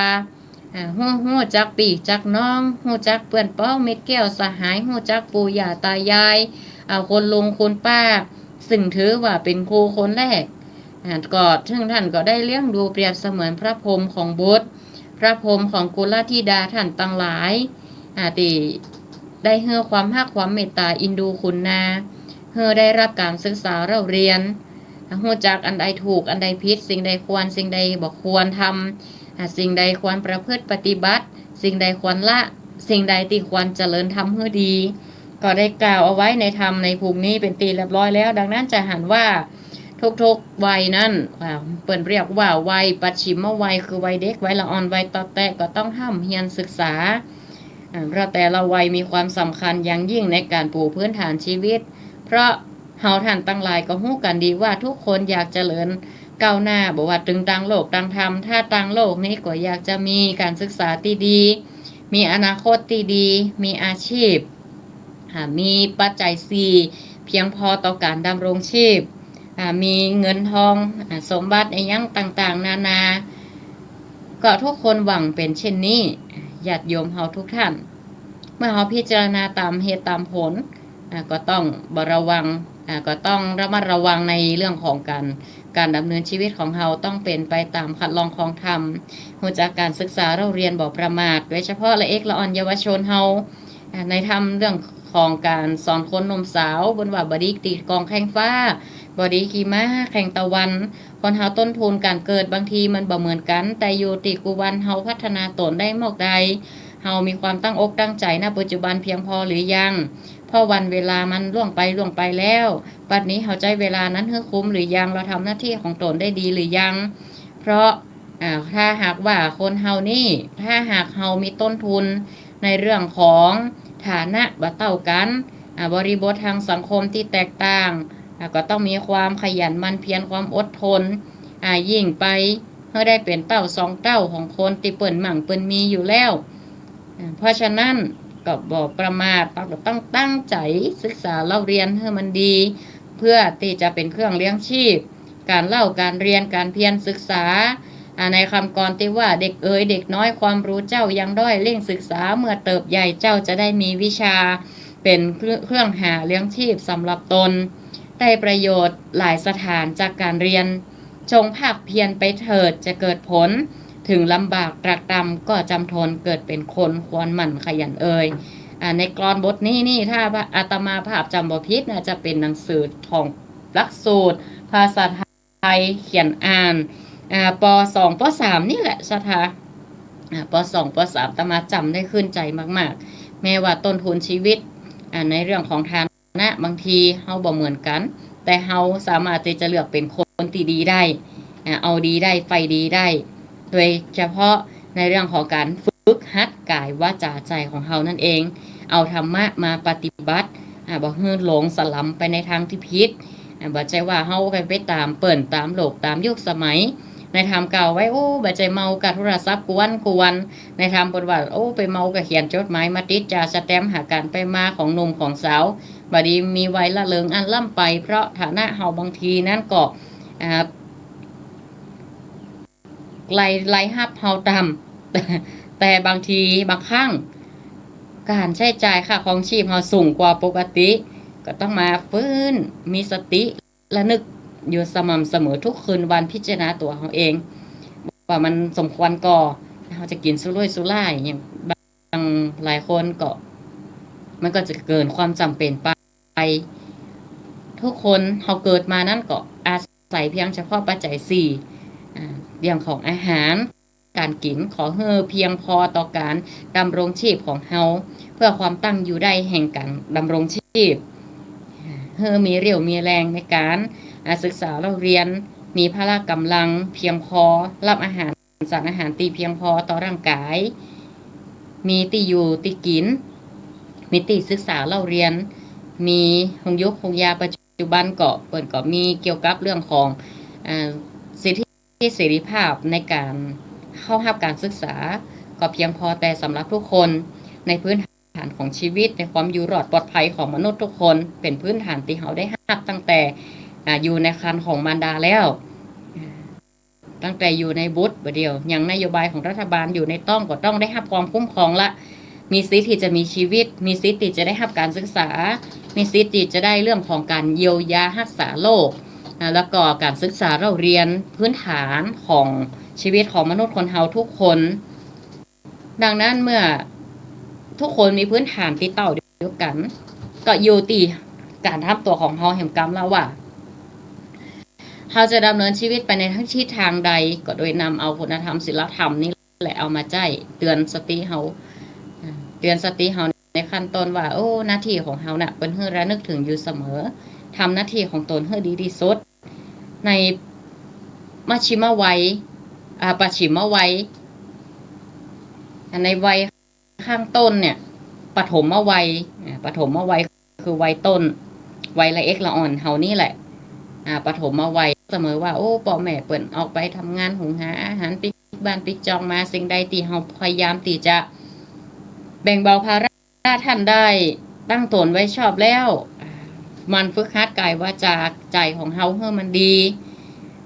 อ่า ฮู้ ฮู้จักปี้จักน้อง ฮู้จักเปื้อนป้องมิตรแก้วสหาย ฮู้จักปู่ย่าต๋ายาย อ่า คุณลุงคุณป้า ซึ่งถือว่าเป๋นครูคนแรก อ่า ก็ซึ่งต้านก็ได้เลี้ยงดูเปรียบเสมือนพระพรหมของบุตร พระพรหมของกุลธิดาต้านตังหลาย อ่า ตี้ได้หื้อความฮักความเมตต๋าอินดูขุนนา หื้อได้ฮับก๋านศึกษาเล่าเรียน ฮู้จักอันใดถูก อันใดผิด สิ่งใดควร สิ่งใดบ่ควรทำ อ่า สิ่งใดควรประพฤติปฏิบัติ สิ่งใดควรละ สิ่งใดตี้ควรเจริญธรรมหื้อดี ก็ได้กล่าวเอาไว้ในธรรมในภูมินี้เป๋นตี้เรียบร้อยแล้ว ดังนั้นจะหันว่าทุกๆวัยนั้น อ่า เปิ้นเรียกว่าวัยปัจฉิมวัย คือวัยเด็ก วัยละอ่อน วัยตอแตะ ก็ต้องฮ่ำเฮียนศึกษา อ่า เพราะแต่ละวัยมีความสำคัญอย่างยิ่งในก๋านปูพื้นฐานชีวิต เพราะเฮาต้านตังหลายก็ฮู้กั๋นดีว่าทุกคนอยากเจริญก้าวหน้า บ่ว่าตึงตางโลกตางธรรม ถ้าตางโลกนี้ก็อยากจะมีก๋านศึกษาตี้ดี มีอนาคตตี้ดี มีอาชีพ อ่า มีปัจจัยสี่เพียงพอต่อก๋านดำรงชีพ อ่า มีเงินทอง อ่า สมบัติอะหยังต่างๆ นานา ก็ทุกคนหวังเป๋นเช่นนี้ ญาติโยมเฮาทุกท่าน เมื่อเฮาพิจารณาต๋ามเหตุต๋ามผล อ่า ก็ต้องบ่ระวัง อ่า ก็ต้องระมัดระวังในเรื่องของการ การดำเนินชีวิตของเฮาต้องเป๋นไปต๋ามคันลองของธรรม ฮู้จักก๋านศึกษาเล่าเรียนบ่ประมาท โดยเฉพาะละเอกละอ่อนเยาวชนเฮา อ่า ในธรรมเรื่องของก๋านสอนคนหนุ่มสาว บ่นว่าบ่ดีตี๋กองแข่งฟ้า บ่ดีขี่ม้าแข่งตะวัน คนเฮาต้นทุนก๋านเกิดบางทีมันบ่เหมือนกั๋น แต่อยู่ตี๋กู้วันเฮาพัฒนาต๋นได้มอกใด เฮามีความตั้งอกตั้งใจ๋ ณ ปัจจุบันเพียงพอหรือยัง เพราะวันเวลามันล่วงไปล่วงไปแล้ว บัดนี้เฮาใจ๊เวลานั้นหื้อคุ้มหรือยัง เฮาทำหน้าตี้ของต๋นได้ดีหรือยัง เพราะ อ่า ถ้าหากว่าคนเฮานี่ ถ้าหากเฮามีต้นทุนในเรื่องของฐานะบ่เต้ากั๋น อ่า บริบททางสังคมตี้แตกต่าง อ่า ก็ต้องมีความขยันหมั่นเพียร ความอดทน อ่า ยิ่งไป หื้อได้เป๋นเต้าสองเต้าของคนตี้เปิ้นมั่งเปิ้นมีอยู่แล้ว อ่า เพราะฉะนั้นก็บ่ประมาท ต้องตั้งใจ๋ศึกษาเล่าเรียนหื้อมันดี เพื่อตี้จะเป๋นเครื่องเลี้ยงชีพ ก๋านเล่า ก๋านเฮียน ก๋านเพียรศึกษา อ่า ในคำกลอนตี้ว่า เด็กเอ๋ยเด็กน้อยความรู้เจ้ายังด้อย เร่งศึกษาเมื่อเติบใหญ่เจ้าจะได้มีวิชา เป๋นเครื่องหาเลี้ยงชีพสำหรับตน ได้ประโยชน์หลายสถานจากก๋านเฮียน จงภาคเพียรไปเถิดจะเกิดผล ถึงลำบากตรากตรำก็จำทน เกิดเป๋นคนควรหมั่นขยันเอย อ่า ในกลอนบทนี้นี่ ถ้าอาตมาภาพจ๋ำบ่ผิด น่าจะเป๋นหนังสือของหลักสูตรภาษาไทยเขียนอ่าน อ่า ป.สอง ป.สาม นี่แหละศรัทธา อ่า ป.สอง ป.สาม อาตมาจ๋ำได้ขึ้นใจ๋มากๆ แม้ว่าต้นทุนชีวิต อ่า ในเรื่องของฐานะบางทีเฮาบ่เหมือนกั๋น แต่เฮาสามารถตี้จะเลือกเป๋นคนตี้ดีได้ อ่า เอาดีได้ ใฝ่ดีได้ โดยเฉพาะในเรื่องของก๋านฝึกหัดก๋ายวาจาใจ๋ของเฮานั่นเอง เอาธรรมะมาปฏิบัติ อ่า บ่หื้อหลงสลำไปในตางตี้ผิด อ่า บ่ใจ้ว่าเฮาไป ไปต๋ามเปิ้นต๋ามโลกต๋ามยุคสมัย ในธรรมกล่าวไว้ โอ้ บ่ใจ้เมากับโทรศัพท์กู้วันกู้วัน ในธรรมเปิ้นว่า โอ้ ไปเมากับเขียนจดหมายมาติดจ่าสแตมป์หาก๋านไปมาของหนุ่มของสาว บ่ดีมีวัยละเริงอันล้ำไป เพราะฐานะเฮาบางทีนั้นก็ อ่า ราย รายฮับเฮาต่ำ แต่บางทีบางครั้ง ก๋านใจ๊จ่ายค่าครองชีพเฮาสูงกว่าปกติ ก็ต้องมาฟื้น มีสติ ระนึกอยู่สม่ำเสมอทุกคืนวัน พิจารณาตั๋วเฮาเอง ว่ามันสมควรก่อ เฮาจะกิ๋นสุรุ่ยสุร่าย อย่างบางหลายคนก็ มันก็จะเกินความจ๋ำเป๋นไป ทุกคนเฮาเกิดมานั้นก็อาศัยเพียงเฉพาะปัจจัยสี่ อ่า อย่างของอาหาร ก๋านกิ๋น ขอหื้อเพียงพอต่อก๋านดำรงชีพของเฮา เพื่อความตั้งอยู่ได้แห่งก๋านดำรงชีพ หื้อมีเรี่ยวมีแรงในก๋าน อ่า ศึกษาเล่าเรียน มีพละก๋ำลังเพียงพอ ฮับอาหาร สารอาหารตี้เพียงพอต่อร่างก๋าย มีตี้อยู่ตี้กิ๋น มีตี้ศึกษาเล่าเรียน มีโฮงยุกโฮงยา ปัจจุบันก็ เปิ้นก็มีเกี่ยวกับเรื่องของ อ่า สิทธิ เสรีภาพในก๋านเข้าฮับก๋านศึกษา ก็เพียงพอแต่สำหรับทุกคน ในพื้นฐานของชีวิต ในความอยู่รอดปลอดภัยของมนุษย์ทุกคน เป๋นพื้นฐานตี้เฮาได้ฮับตั้งแต่ อ่า อยู่ในครรภ์ของมารดาแล้ว อ่า ตั้งแต่อยู่ในบุตรบ่าเดี่ยว อย่างนโยบายของรัฐบาล อยู่ในต๊องก็ต้องได้ฮับความคุ้มครองละ มีสิทธิ์ตี้จะมีชีวิต มีสิทธิ์ตี้จะได้ฮับก๋านศึกษา มีสิทธิ์ตี้จะได้เรื่องของก๋านเยียวยาฮักษาโรค อ่า แล้วก็ก๋านศึกษาเล่าเรียนพื้นฐานของชีวิตของมนุษย์คนเฮาทุกคน ดังนั้นเมื่อทุกคนมีพื้นฐานตี้เต้าเดียวกั๋น ก็อยู่ตี้ก๋านทำตั๋วของเฮาแหมกำละว่า เฮาจะดำเนินชีวิตไปในทิศทางใด ก็โดยนำเอาคุณธรรมศีลธรรมนี่แหละเอามาใจ๊เตือนสติเฮา อ่า เตือนสติเฮาในขั้นต้นว่า โอ้ หน้าตี้ของเฮาน่ะ เปิ้นหื้อระนึกเถิงอยู่เสมอ ทำหน้าตี้ของต๋นหื้อดีตี้สุด ในมัชฌิมวัย อ่า ปัจฉิมวัย อ่า ในวัย ข้างต้นเนี่ย ปฐมวัย อ่า ปฐมวัยคือวัยต้น วัยละเอ็กละอ่อนเฮานี่แหละ อ่า ปฐมวัย เสมอว่า โอ้ ป้อแม่เปิ้นออกไปทำงานหุงหาอาหารปิ๊กบ้านปิ๊กจองมา สิ่งใดตี้เฮาพยายามตี้จะแบ่งเบาภาระต้านได้ ตั้งต๋นไว้ชอบแล้ว อ่า หมั่นฝึกหัดก๋ายวาจาใจ๋ของเฮาหื้อมันดี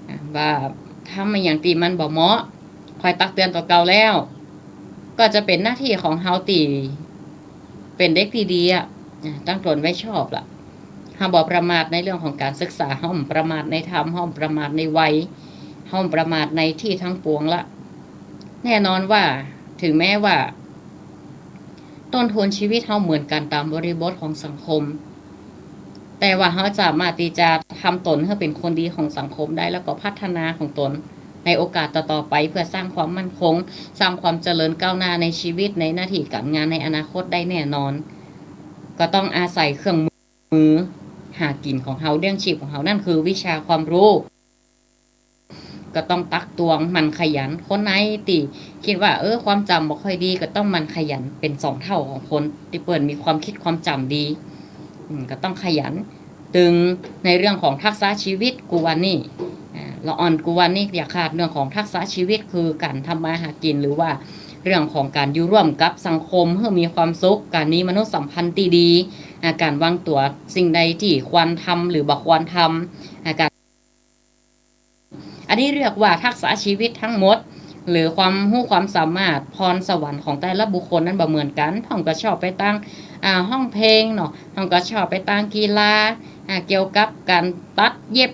อ่า บ่าทำอะหยังตี้มันบ่เหมาะ คอยตักเตือนตั๋วเก่าแล้ว ก็จะเป๋นหน้าตี้ของเฮาตี้เป๋นเด็กตี้ดีอะ อ่า ตั้งต๋นไว้ชอบละ เฮาบ่ประมาทในเรื่องของก๋านศึกษา เฮาบ่ประมาทในธรรม เฮาบ่ประมาทในวัย เฮาบ่ประมาทในตี้ตังปวงละ แน่นอนว่า เถิงแม้ว่า ต้นทุนชีวิตเฮาเหมือนกั๋นต๋ามบริบทของสังคม แต่ว่าเฮาสามารถตี้จะทำต๋นหื้อเป๋นคนดีของสังคมได้ แล้วก็พัฒนาของต๋นในโอกาสต่อๆ ไป เพื่อสร้างความมั่นคง สร้างความเจริญก้าวหน้าในชีวิต ในหน้าตี้ก๋านงานในอนาคตได้แน่นอน ก็ต้องอาศัยเครื่องมือหากิ๋นของเฮา เลี้ยงชีพของเฮา นั่นคือวิชาความฮู้ ก็ต้องตักตวง หมั่นขยัน คนไหนตี้กึ๊ดว่า เออ ความจ๋ำบ่ค่อยดี ก็ต้องหมั่นขยันเป๋นสองเต้าของคนตี้เปิ้นมีความกึ๊ดความจ๋ำดี อืม ก็ต้องขยัน ตึงในเรื่องของทักษะชีวิต กูวันนี้ อ่า ละอ่อนกูวันนี้อย่าขาดเรื่องของทักษะชีวิต คือก๋านทำมาหากิ๋น หรือว่าเรื่องของก๋านอยู่ร่วมกับสังคมหื้อมีความสุข ก๋านมีมนุษยสัมพันธ์ตี้ดี อ่า ก๋านวางตั๋ว สิ่งใดตี้ควรทำหรือบ่ควรทำ อ่า ก๋าน อันนี้เรียกว่าทักษะชีวิตตังหมด หรือความฮู้ความสามารถ พรสวรรค์ของแต่ละบุคคลนั้นบ่เหมือนกั๋น พ่องก็ชอบไปตาง อ่า ฮ้องเพลงเนาะ พ่องก็ชอบไปตางกีฬา อ่า เกี่ยวกับก๋านตัดเย็บ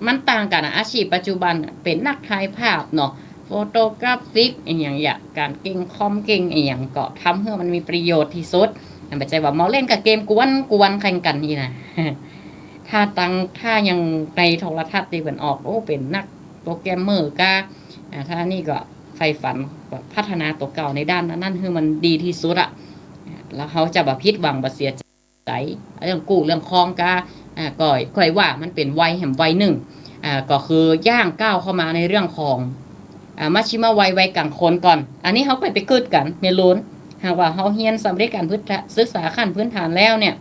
มันต่างกั๋นอะ อาชีพปัจจุบันเป๋นนักถ่ายภาพเนาะ โฟโตกราฟิก อะหยังอย่าง ก๋านเก่งคอมเก่งอะหยังก็ทำหื้อมันมีประโยชน์ตี้สุด บ่ใจ้ว่ามัวเล่นกับเกมกวนๆ แข่งกั๋นนี่นะ ถ้าตัง ถ้าอย่างในโทรทัศน์ตี้เปิ้นออก โอ้ เป๋นนักโปรแกรมเมอร์กา อ่า ถ้านี่ก็ใฝ่ฝันแบบพัฒนาตั๋วเก่าในด้านนั้นๆ หื้อมันดีตี้สุดอะ อ่า แล้วเฮาจะบ่ผิดหวัง บ่เสียใจ๋ เรื่องกู้เรื่องครองกา อ่า ก็ ก็ว่ามันเป๋นวัยแหมวัยนึ่ง อ่า ก็คือย่างก้าวเข้ามาในเรื่องของ อ่า มัชฌิมวัย วัยก๋างคนก่อน อันนี้เฮาก็ไปกึ๊ดกั๋น แม่ลูน หากว่าเฮาเฮียนสำเร็จก๋านพื้นฐาน ศึกษาขั้นพื้นฐานแล้วเนี่ย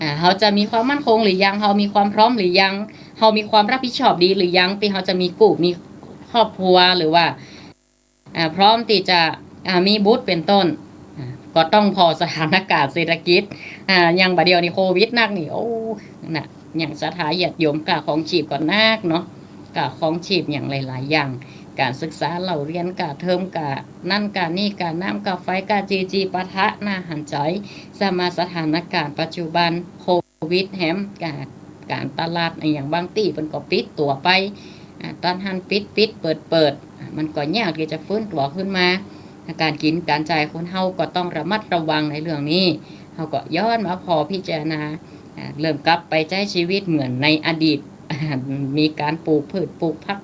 อ่า เฮาจะมีความมั่นคงหรือยัง เฮามีความพร้อมหรือยัง เฮามีความรับผิดชอบดีหรือยัง ตี้เฮาจะมีกู้ มีครอบครัว หรือว่า อ่า พร้อมตี้จะ อ่า มีบุตรเป๋นต้น อ่า ก็ต้องผ่อสถานก๋ารณ์เศรษฐกิจ อ่า อย่างบ่าเดี่ยวนี้โควิดนักนี่ โอ้ น่ะ อย่างศรัทธาญาติโยม ก้าครองจีบก็นักเนาะ ก้าครองจีบอย่างหลายๆ อย่าง ก๋านศึกษาเล่าเฮียน ก้าเทอม ก้านั้นก้านี้ ก้าน้ำก้าไฟ ก้าจีจีปะทะ น่าหันใจ๋ สำหรับสถานก๋ารณ์ปัจจุบันโควิดแหม ก๋าน ก๋านตลาดอะหยังบางตี้เปิ้นก็ปิดตั๋วไป อ่า ตลาดปิด ปิด เปิด เปิด อ่า มันก็ยากตี้จะฟื้นตั๋วขึ้นมา ก๋านกิ๋นก๋านใจ๊คนเฮาก็ต้องระมัดระวังในเรื่องนี้ เฮาก็ย้อนมาผ่อพิจารณา อ่า เริ่มกลับไปใจ๊ชีวิตเหมือนในอดีต มีก๋านปลูกพืชปลูกผัก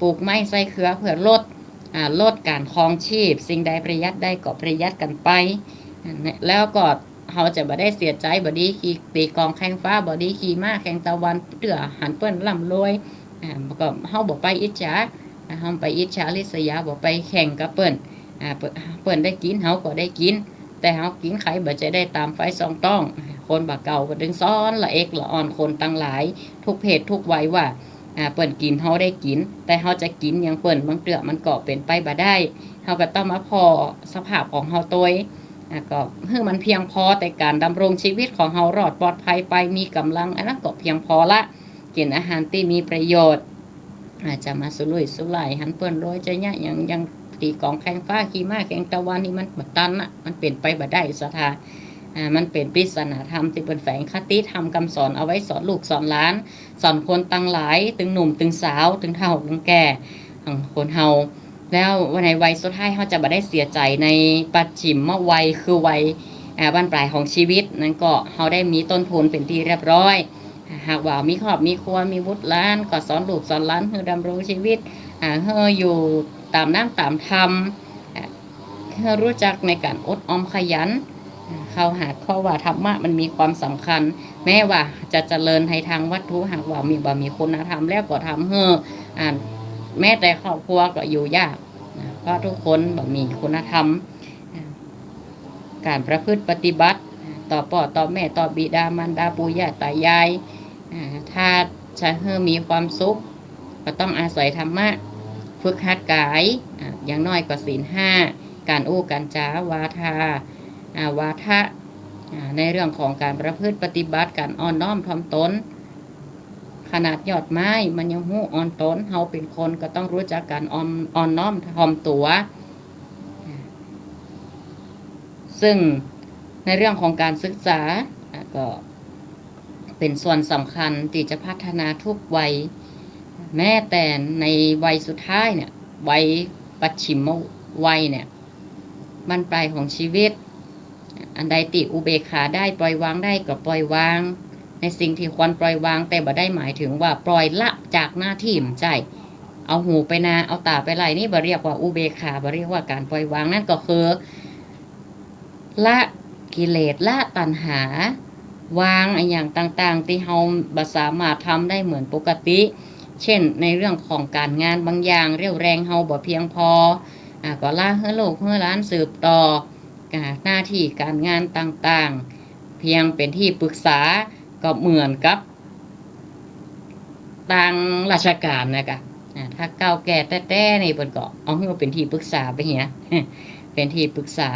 ปลูกไม้ใส่เครือเพื่อลด อ่า ลดก๋านครองจีบ สิ่งใดประหยัดได้ก็ประหยัดกั๋นไป อ่า แล้วก็เฮาจะบ่ได้เสียใจ๋ บ่ดีขี่ ตีกลองแข่งฟ้า บ่ดีขี่ม้าแข่งตะวัน เตื้อหันเปิ้นร่ำรวย อ่า ก็เฮาบ่ไปอิจฉา อ่า เฮาไปอิจฉาริษยา บ่ไปแข่งกับเปิ้น อ่า เปิ้น เปิ้นได้กิ๋น เฮาก็ได้กิ๋น แต่เฮากิ๋นใค่บ่ใจ้ได้ต๋ามใฝ่สองต๊อง คนบ่าเก่าก็ตึงสอนละเอกละอ่อนคนตังหลาย ทุกเพศทุกวัยว่า อ่า เปิ้นกิ๋น เฮาได้กิ๋น แต่เฮาจะกิ๋นอย่างเปิ้น บางเตื้อมันก็เป๋นไปบ่ได้ เฮาก็ต้องมาผ่อสภาพของเฮาตวย อ่า ก็หื้อมันเพียงพอแต่ก๋านดำรงชีวิตของเฮารอดปลอดภัยไป มีก๋ำลัง อันนั้นก็เพียงพอละ กิ๋นอาหารตี้มีประโยชน์ อ่า จะมาสุรุ่ยสุร่ายหันเปิ้นรวยจะเยียะหยัง อย่างตีกลองแข่งฟ้า ขี่ม้าแข่งตะวันนี่มันบ่ตันน่ะ มันเป๋นไปบ่ได้ศรัทธา อ่า มันเป๋นปริศนาธรรมตี้เปิ้นแฝงคติธรรมกำสอนเอาไว้สอนลูกสอนหลาน สอนคนตังหลาย ตึงหนุ่มตึงสาว ตึงเฒ่าตึงแก่ ของคนเฮา แล้วในวัยสุดท้ายเฮาจะบ่ได้เสียใจ๋ในปัจฉิมวัย คือวัย อ่า บั้นปลายของชีวิต นั้นก็เฮาได้มีต้นทุนเป๋นตี้เรียบร้อย หากว่ามีครอบมีครัว มีบุตรหลาน ก็สอนลูกสอนหลานหื้อดำรงชีวิต อ่า หื้ออยู่ต๋ามน้ำต๋ามธรรม อ่า หื้อรู้จักในก๋านอดออมขยัน อ่า เข้าหา เพราะว่าธรรมะมันมีความสำคัญ แม้ว่าจะเจริญในทางวัตถุ หากว่ามี บ่มีคุณธรรมแล้วก็ทำหื้อ อ่า แม้แต่ครอบครัวก็อยู่ยาก อ่า เพราะทุกคนบ่มีคุณธรรม อ่า ก๋านประพฤติปฏิบัติ อ่า ต่อป้อต่อแม่ ต่อบิดามารดา ปู่ย่าต๋ายาย อ่า ถ้าจะหื้อมีความสุข ก็ต้องอาศัยธรรมะ ฝึกหัดก๋าย อ่า อย่างน้อยก็ศีลห้า ก๋านอู้ก๋านจ๋า วาทา อ่า วาทะ อ่า ในเรื่องของก๋านประพฤติปฏิบัติ ก๋านอ่อนน้อมถ่อมตน ขนาดยอดไม้มันยังฮู้อ่อนตน เฮาเป๋นคนก็ต้องรู้จักก๋านอ่อน อ่อนน้อมถ่อมตั๋ว ซึ่งในเรื่องของก๋านศึกษา อ่ะ ก็ เป๋นส่วนสำคัญตี้จะพัฒนาทุกวัย แม้แต่ในวัยสุดท้ายเนี่ย วัยปัจฉิมวัยเนี่ย บั้นปลายของชีวิต อันใดตี้อุเบกขาได้ ปล่อยวางได้ก็ปล่อยวาง ในสิ่งที่ควรปล่อยวาง แต่บ่ได้หมายถึงว่าปล่อยละจากหน้าตี้ บ่ใจ้ เอาหูไปนา เอาต๋าไปไล่ นี่บ่เรียกว่าอุเบกขา บ่เรียกว่าก๋านปล่อยวาง นั่นก็คือ ละกิเลส ละตัณหา วางอะหยังต่างๆ ตี้เฮาบ่สามารถทำได้เหมือนปกติ เช่น ในเรื่องของก๋านงานบางอย่าง เรี่ยวแรงเฮาบ่เพียงพอ อ่า ก็ละหื้อลูกหื้อหลานสืบต่อ อ่า หน้าตี้ก๋านงานต่างๆ เพียงเป๋นตี้ปรึกษา ก็เหมือนกับ ตางราชก๋านนะกะ อ่า ถ้าเก่าแก่แต๊ๆ นี่เปิ้นก็เอาหื้อเป๋นตี้ปรึกษาไปเหีย เป๋นตี้ปรึกษา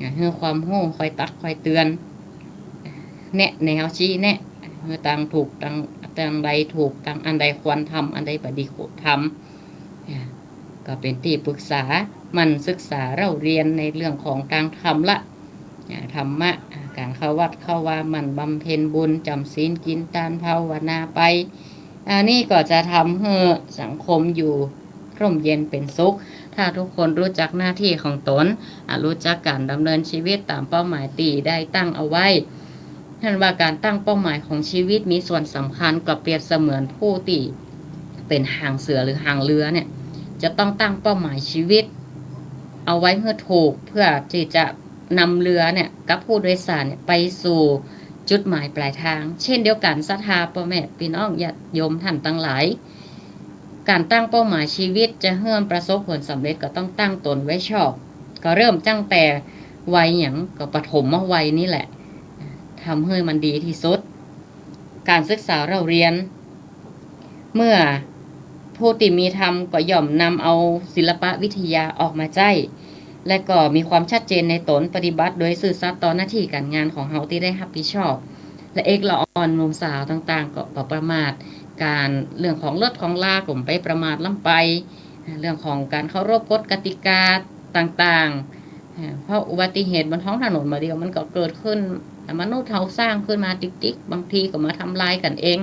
อ่า หื้อความฮู้ คอยตักคอยเตือน แนะแนว ชี้แนะ หื้อตางถูก ตาง ตางใดถูก ตางอันใดควรทำ อันใดบ่ดีควรทำ อ่า ก็เป๋นตี้ปรึกษา หมั่นศึกษาเล่าเรียนในเรื่องของตางธรรมละ อ่า ธรรมะ อ่า ก๋านเข้าวัดเข้าวา หมั่นบำเพ็ญบุญ จ๋ำศีล กิ๋นตาน ภาวนาไป อันนี้ก็จะทำหื้อสังคมอยู่ร่มเย็นเป๋นสุข ถ้าทุกคนรู้จักหน้าตี้ของตน อ่า รู้จักก๋านดำเนินชีวิตต๋ามเป้าหมายตี้ได้ตั้งเอาไว้ หั้นว่าก๋านตั้งเป้าหมายของชีวิตมีส่วนสำคัญ ก็เปรียบเสมือนผู้ตี้เป๋นหางเสือหรือหางเรือเนี่ย จะต้องตั้งเป้าหมายชีวิต เอาไว้หื้อถูก เพื่อตี้จะนำเรือเนี่ยกับผู้โดยสารเนี่ยไปสู่จุดหมายปลายทาง เช่นเดียวกั๋น ศรัทธาป้อแม่ปี้น้องญาติโยมต้านตังหลาย ก๋านตั้งเป้าหมายชีวิตจะหื้อประสบผลสำเร็จก็ต้องตั้งตนไว้ชอบ ก็เริ่มตั้งแต่วัยหยัง ก็ปฐมวัยนี่แหละ ทำหื้อมันดีตี้สุด ก๋านศึกษาเล่าเรียน เมื่อผู้ตี้มีธรรมก็ย่อมนำเอาศิลปวิทยาออกมาใจ๊ และก็มีความชัดเจนในตน ปฏิบัติโดยซื่อสัตย์ต่อหน้าตี้ก๋านงานของเฮาตี้ได้ฮับผิดชอบ ละเอกละอ่อนหนุ่มสาวต่างๆ ก็บ่ประมาท ก๋านเรื่องของรถของลาก็บ่ไปประมาทล้ำไป เรื่องของก๋านเคารพกฎกติกาต่างๆ อ่า เพราะอุบัติเหตุบนท้องถนนบ่าเดี่ยวมันก็เกิดขึ้น มนุษย์เฮาสร้างขึ้นมาติ๊กๆ บางทีก็มาทำลายกั๋นเอง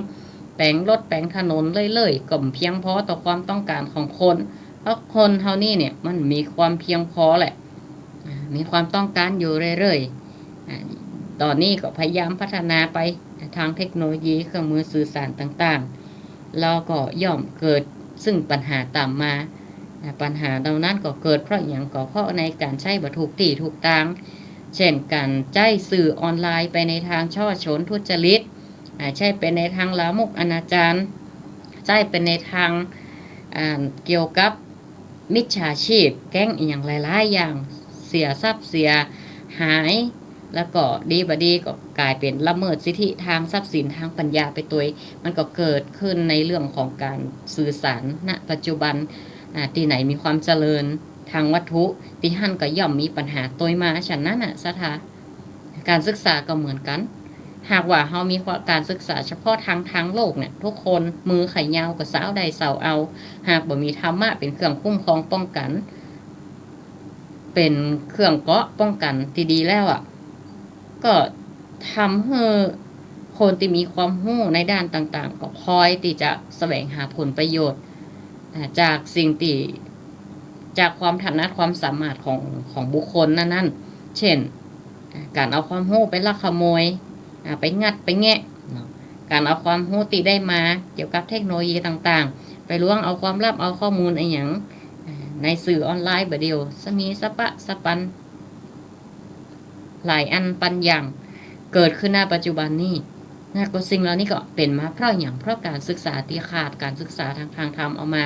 แป๋งรถแป๋งถนนเรื่อยๆ ก็บ่เพียงพอต่อความต้องก๋านของคน เพราะคนเฮานี่เนี่ยมันมีความเพียงพอแหละ อ่า มีความต้องก๋านอยู่เรื่อยๆ อ่า ต๋อนนี้ก็พยายามพัฒนาไปทางเทคโนโลยี เครื่องมือสื่อสารต่างๆ แล้วก็ย่อมเกิดซึ่งปัญหาต๋ามมา อ่า ปัญหาเหล่านั้นก็เกิดเพราะหยัง ก็เพราะในก๋านใจ๊บ่ถูกตี้ถูกตาง เช่น ก๋านใจ๊สื่อออนไลน์ไปในทางฉ้อฉลทุจริต อ่า ใจ๊ไปในทางลามกอนาจาร ใจ๊ไปในทาง อ่า เกี่ยวกับมิจฉาชีพ แก๊งอะหยังหลายๆ อย่าง เสียทรัพย์เสียหาย แล้วก็ดีบ่ดีก็ก๋ายเป๋นละเมิดสิทธิทางทรัพย์สินทางปัญญาไปตวย มันก็เกิดขึ้นในเรื่องของก๋านสื่อสาร ณ ปัจจุบัน อ่า ตี้ไหนมีความเจริญทางวัตถุ ตี้หั้นก็ย่อมมีปัญหาตวยมา ฉะนั้นน่ะ ศรัทธา ก๋านศึกษาก็เหมือนกั๋น หากว่าเฮามีก๋านศึกษาเฉพาะทาง ทางโลกเนี่ย ทุกคนมือใค่ยาวก็สาวได้สาวเอา หากบ่มีธรรมะเป๋นเครื่องคุ้มครองป้องกั๋น เป๋นเครื่องเกราะห์ป้องกั๋นตี้ดีแล้วอะ ก็ทำหื้อคนตี้มีความฮู้ในด้านต่างๆ ก็พลอยตี้จะแสวงหาผลประโยชน์ อ่า จากสิ่งตี้ จากความถนัดความสามารถของ ของบุคคลนั้นๆ เช่น อ่า ก๋านเอาความฮู้ไปลักขโมย อ่า ไปงัดไปแงะเนาะ ก๋านเอาความฮู้ตี้ได้มาเกี่ยวกับเทคโนโลยีต่างๆ ไปล้วงเอาความลับ เอาข้อมูลอะหยัง อ่า ในสื่อออนไลน์บ่าเดี่ยว สะมีสะปะสะปัน หลายอันปันอย่างเกิดขึ้น ณ ปัจจุบันนี้นะ ก็สิ่งเหล่านี้ก็เป๋นมาเพราะหยัง เพราะก๋านศึกษาตี้ขาด ก๋านศึกษาทาง ทางธรรมเอามา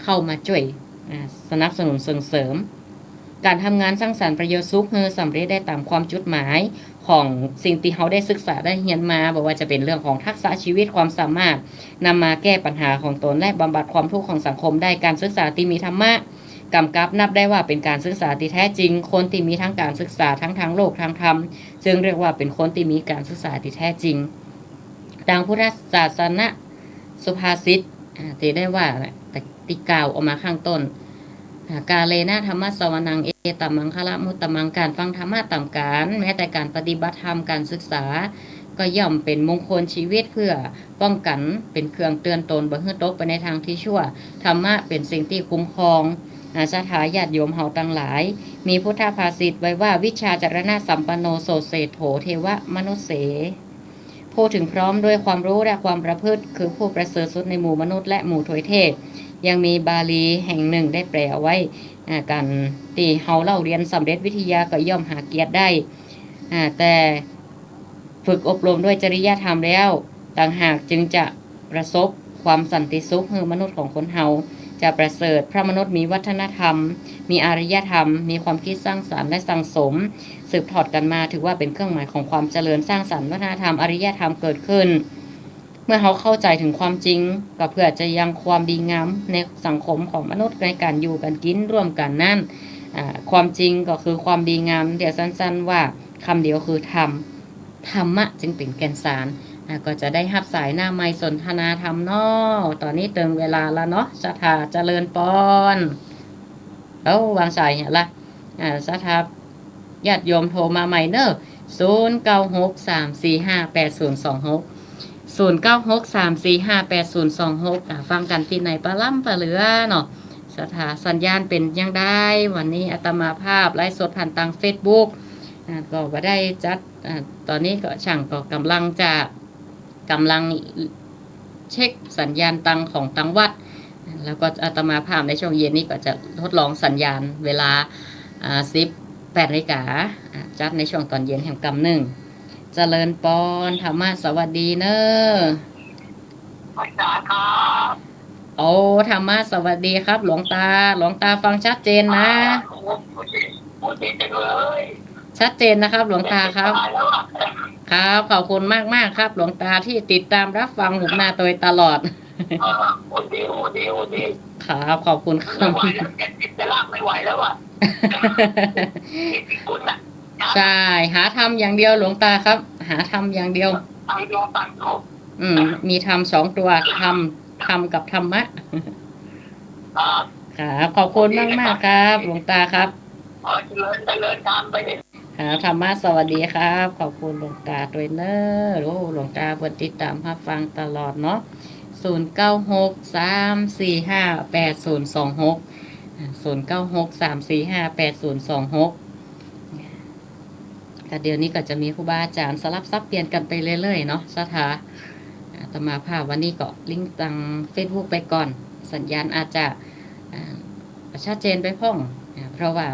เข้ามาจ้วย อ่า สนับสนุนส่งเสริม ก๋านทำงานสร้างสรรค์ประโยชน์สุขหื้อสำเร็จได้ต๋ามความจุดหมายของสิ่งตี้เฮาได้ศึกษาได้เฮียนมา บ่ว่าจะเป๋นเรื่องของทักษะชีวิต ความสามารถนำมาแก้ปัญหาของตน และบำบัดความทุกข์ของสังคมได้ ก๋านศึกษาตี้มีธรรมะ ก๋ำกับนับได้ว่าเป๋นก๋านศึกษาตี้แท้จริง คนตี้มีทั้งก๋านศึกษาทั้งทางโลกทางธรรม จึงเรียกว่าเป๋นคนตี้มีก๋านศึกษาตี้แท้จริง ดังพุทธศาสนสุภาษิต อ่า ตี้ได้ว่า ตี้กล่าวออกมาข้างต้น อ่า กาเลนะธัมมะสสวนัง เอตมมังคละมุตตมัง ก๋านฟังธรรมะต๋ามกาล แม้แต่ก๋านปฏิบัติธรรม ก๋านศึกษา ก็ย่อมเป๋นมงคลชีวิตเปื้อป้องกั๋น เป๋นเครื่องเตือนตนบ่หื้อตกไปในตางตี้ชั่ว ธรรมะเป๋นสิ่งตี้คุ้มครอง อ่า ศรัทธาญาติโยมเฮาตังหลาย มีพุทธภาษิตไว้ว่า วิชชาจรณะสัมปันโน โสตเศรษฐโถ เทวมนุสเส ผู้ถึงพร้อมด้วยความรู้และความประพฤติ คือผู้ประเสริฐสุดในหมู่มนุษย์และหมู่ทวยเทพ ยังมีบาลีแห่งหนึ่งได้แปลเอาไว้ อ่า กั๋นตี้เฮาเล่าเรียนสำเร็จวิทยาก็ย่อมหาเกียรติได้ อ่า แต่ฝึกอบรมด้วยจริยธรรมแล้วต่างหากจึงจะประสบความสันติสุข หื้อมนุษย์ของคนเฮาจะประเสริฐ เพราะมนุษย์มีวัฒนธรรม มีอารยธรรม มีความคิดสร้างสรรค์และสั่งสม สืบทอดกั๋นมา ถือว่าเป๋นเครื่องหมายของความเจริญ สร้างสรรค์วัฒนธรรม อารยธรรมเกิดขึ้น เมื่อเฮาเข้าใจ๋ถึงความจริง ก็เปื้อจะยังความดีงามในสังคมของมนุษย์ในก๋านอยู่กั๋นกิ๋นร่วมกั๋นนั้น อ่า ความจริงก็คือความดีงาม เดี๋ยวสั้นๆ ว่าคำเดียวคือธรรม ธรรมะจึงเป๋นแก่นสาร อ่า ก็จะได้ฮับสายหน้าไมค์สนทนาธรรมเนาะ ต๋อนนี้เติงเวลาละเนาะ ศรัทธาเจริญปอน เอ้า วางสายเหียละ อ่า ศรัทธาญาติโยมโทรมาใหม่เนาะ ศูนย์เก้าหก สามสี่ห้า แปดศูนย์สองหก ศูนย์เก้าหก สามสี่ห้า แปดศูนย์สองหก อ่า ฟังกั๋นตี้ไหนปะล้ำปะเหลือเนาะ ศรัทธา สัญญาณเป๋นจังใด วันนี้อาตมาภาพไลฟ์สดผ่านตางเฟซบุ๊ก อ่า ก็บ่ได้จัด อ่า ต๋อนนี้ก็ช่างก็ก่ำลังจะ ก่ำลังเช็คสัญญาณตางของตางวัด แล้วก็อาตมาภาพในช่วงเย็นนี้ก็จะทดลองสัญญาณเวลา อ่า สิบแปดนาฬิกา อ่า จัดในช่วงต๋อนเย็นแหมกำนึ่ง เจริญปอน ธรรมะสวัสดีเนาะ อาจารย์ครับ โอ้ ธรรมะสวัสดีครับหลวงตา หลวงตาฟังชัดเจนนะ อ่า โอ้โห ชัดเจนจังเลย ชัดเจนนะครับหลวงตาครับ ชัดเจนตายแล้วอะ ครับ ขอบคุณมากๆ ครับหลวงตาที่ติดตามรับฟังหุบนาโตยตลอด อ่า โอเค โอเค โอเค ครับ ขอบคุณครับ ไม่ไหวแล้ว จะติดจะลากไม่ไหวแล้วอะ ติดคุณน่ะ ใช่ หาธรรมอย่างเดียวหลวงตาครับ หาธรรมอย่างเดียว ฟังธรรม ฟังธรรม อืม มีธรรมสองตัว ธรรม ธรรมกับธรรมะ ครับ ครับ ขอบคุณมากๆ ครับ หลวงตาครับ ขอเจริญ เจริญธรรมไปเลย ครับ ธรรมะสวัสดีครับ ขอบคุณหลวงตาตวยเนาะ โอ้ หลวงตาเปิ้นติดต๋ามฮับฟังตลอดเนาะ ศูนย์เก้าหก สามสี่ห้า แปดศูนย์สองหก อ่า ศูนย์เก้าหก สามสี่ห้า แปดศูนย์สองหก ก็เดี๋ยวนี้ก็จะมีครูบาอาจ๋ารย์สลับสับเปลี่ยนกั๋นไปเรื่อยๆ เนาะ ศรัทธา อาตมาภาพวันนี้ก็ลิงก์ตางเฟซบุ๊กไปก่อน สัญญาณอาจจะ อ่า บ่ชัดเจนไปพ่อง อ่า เพราะว่า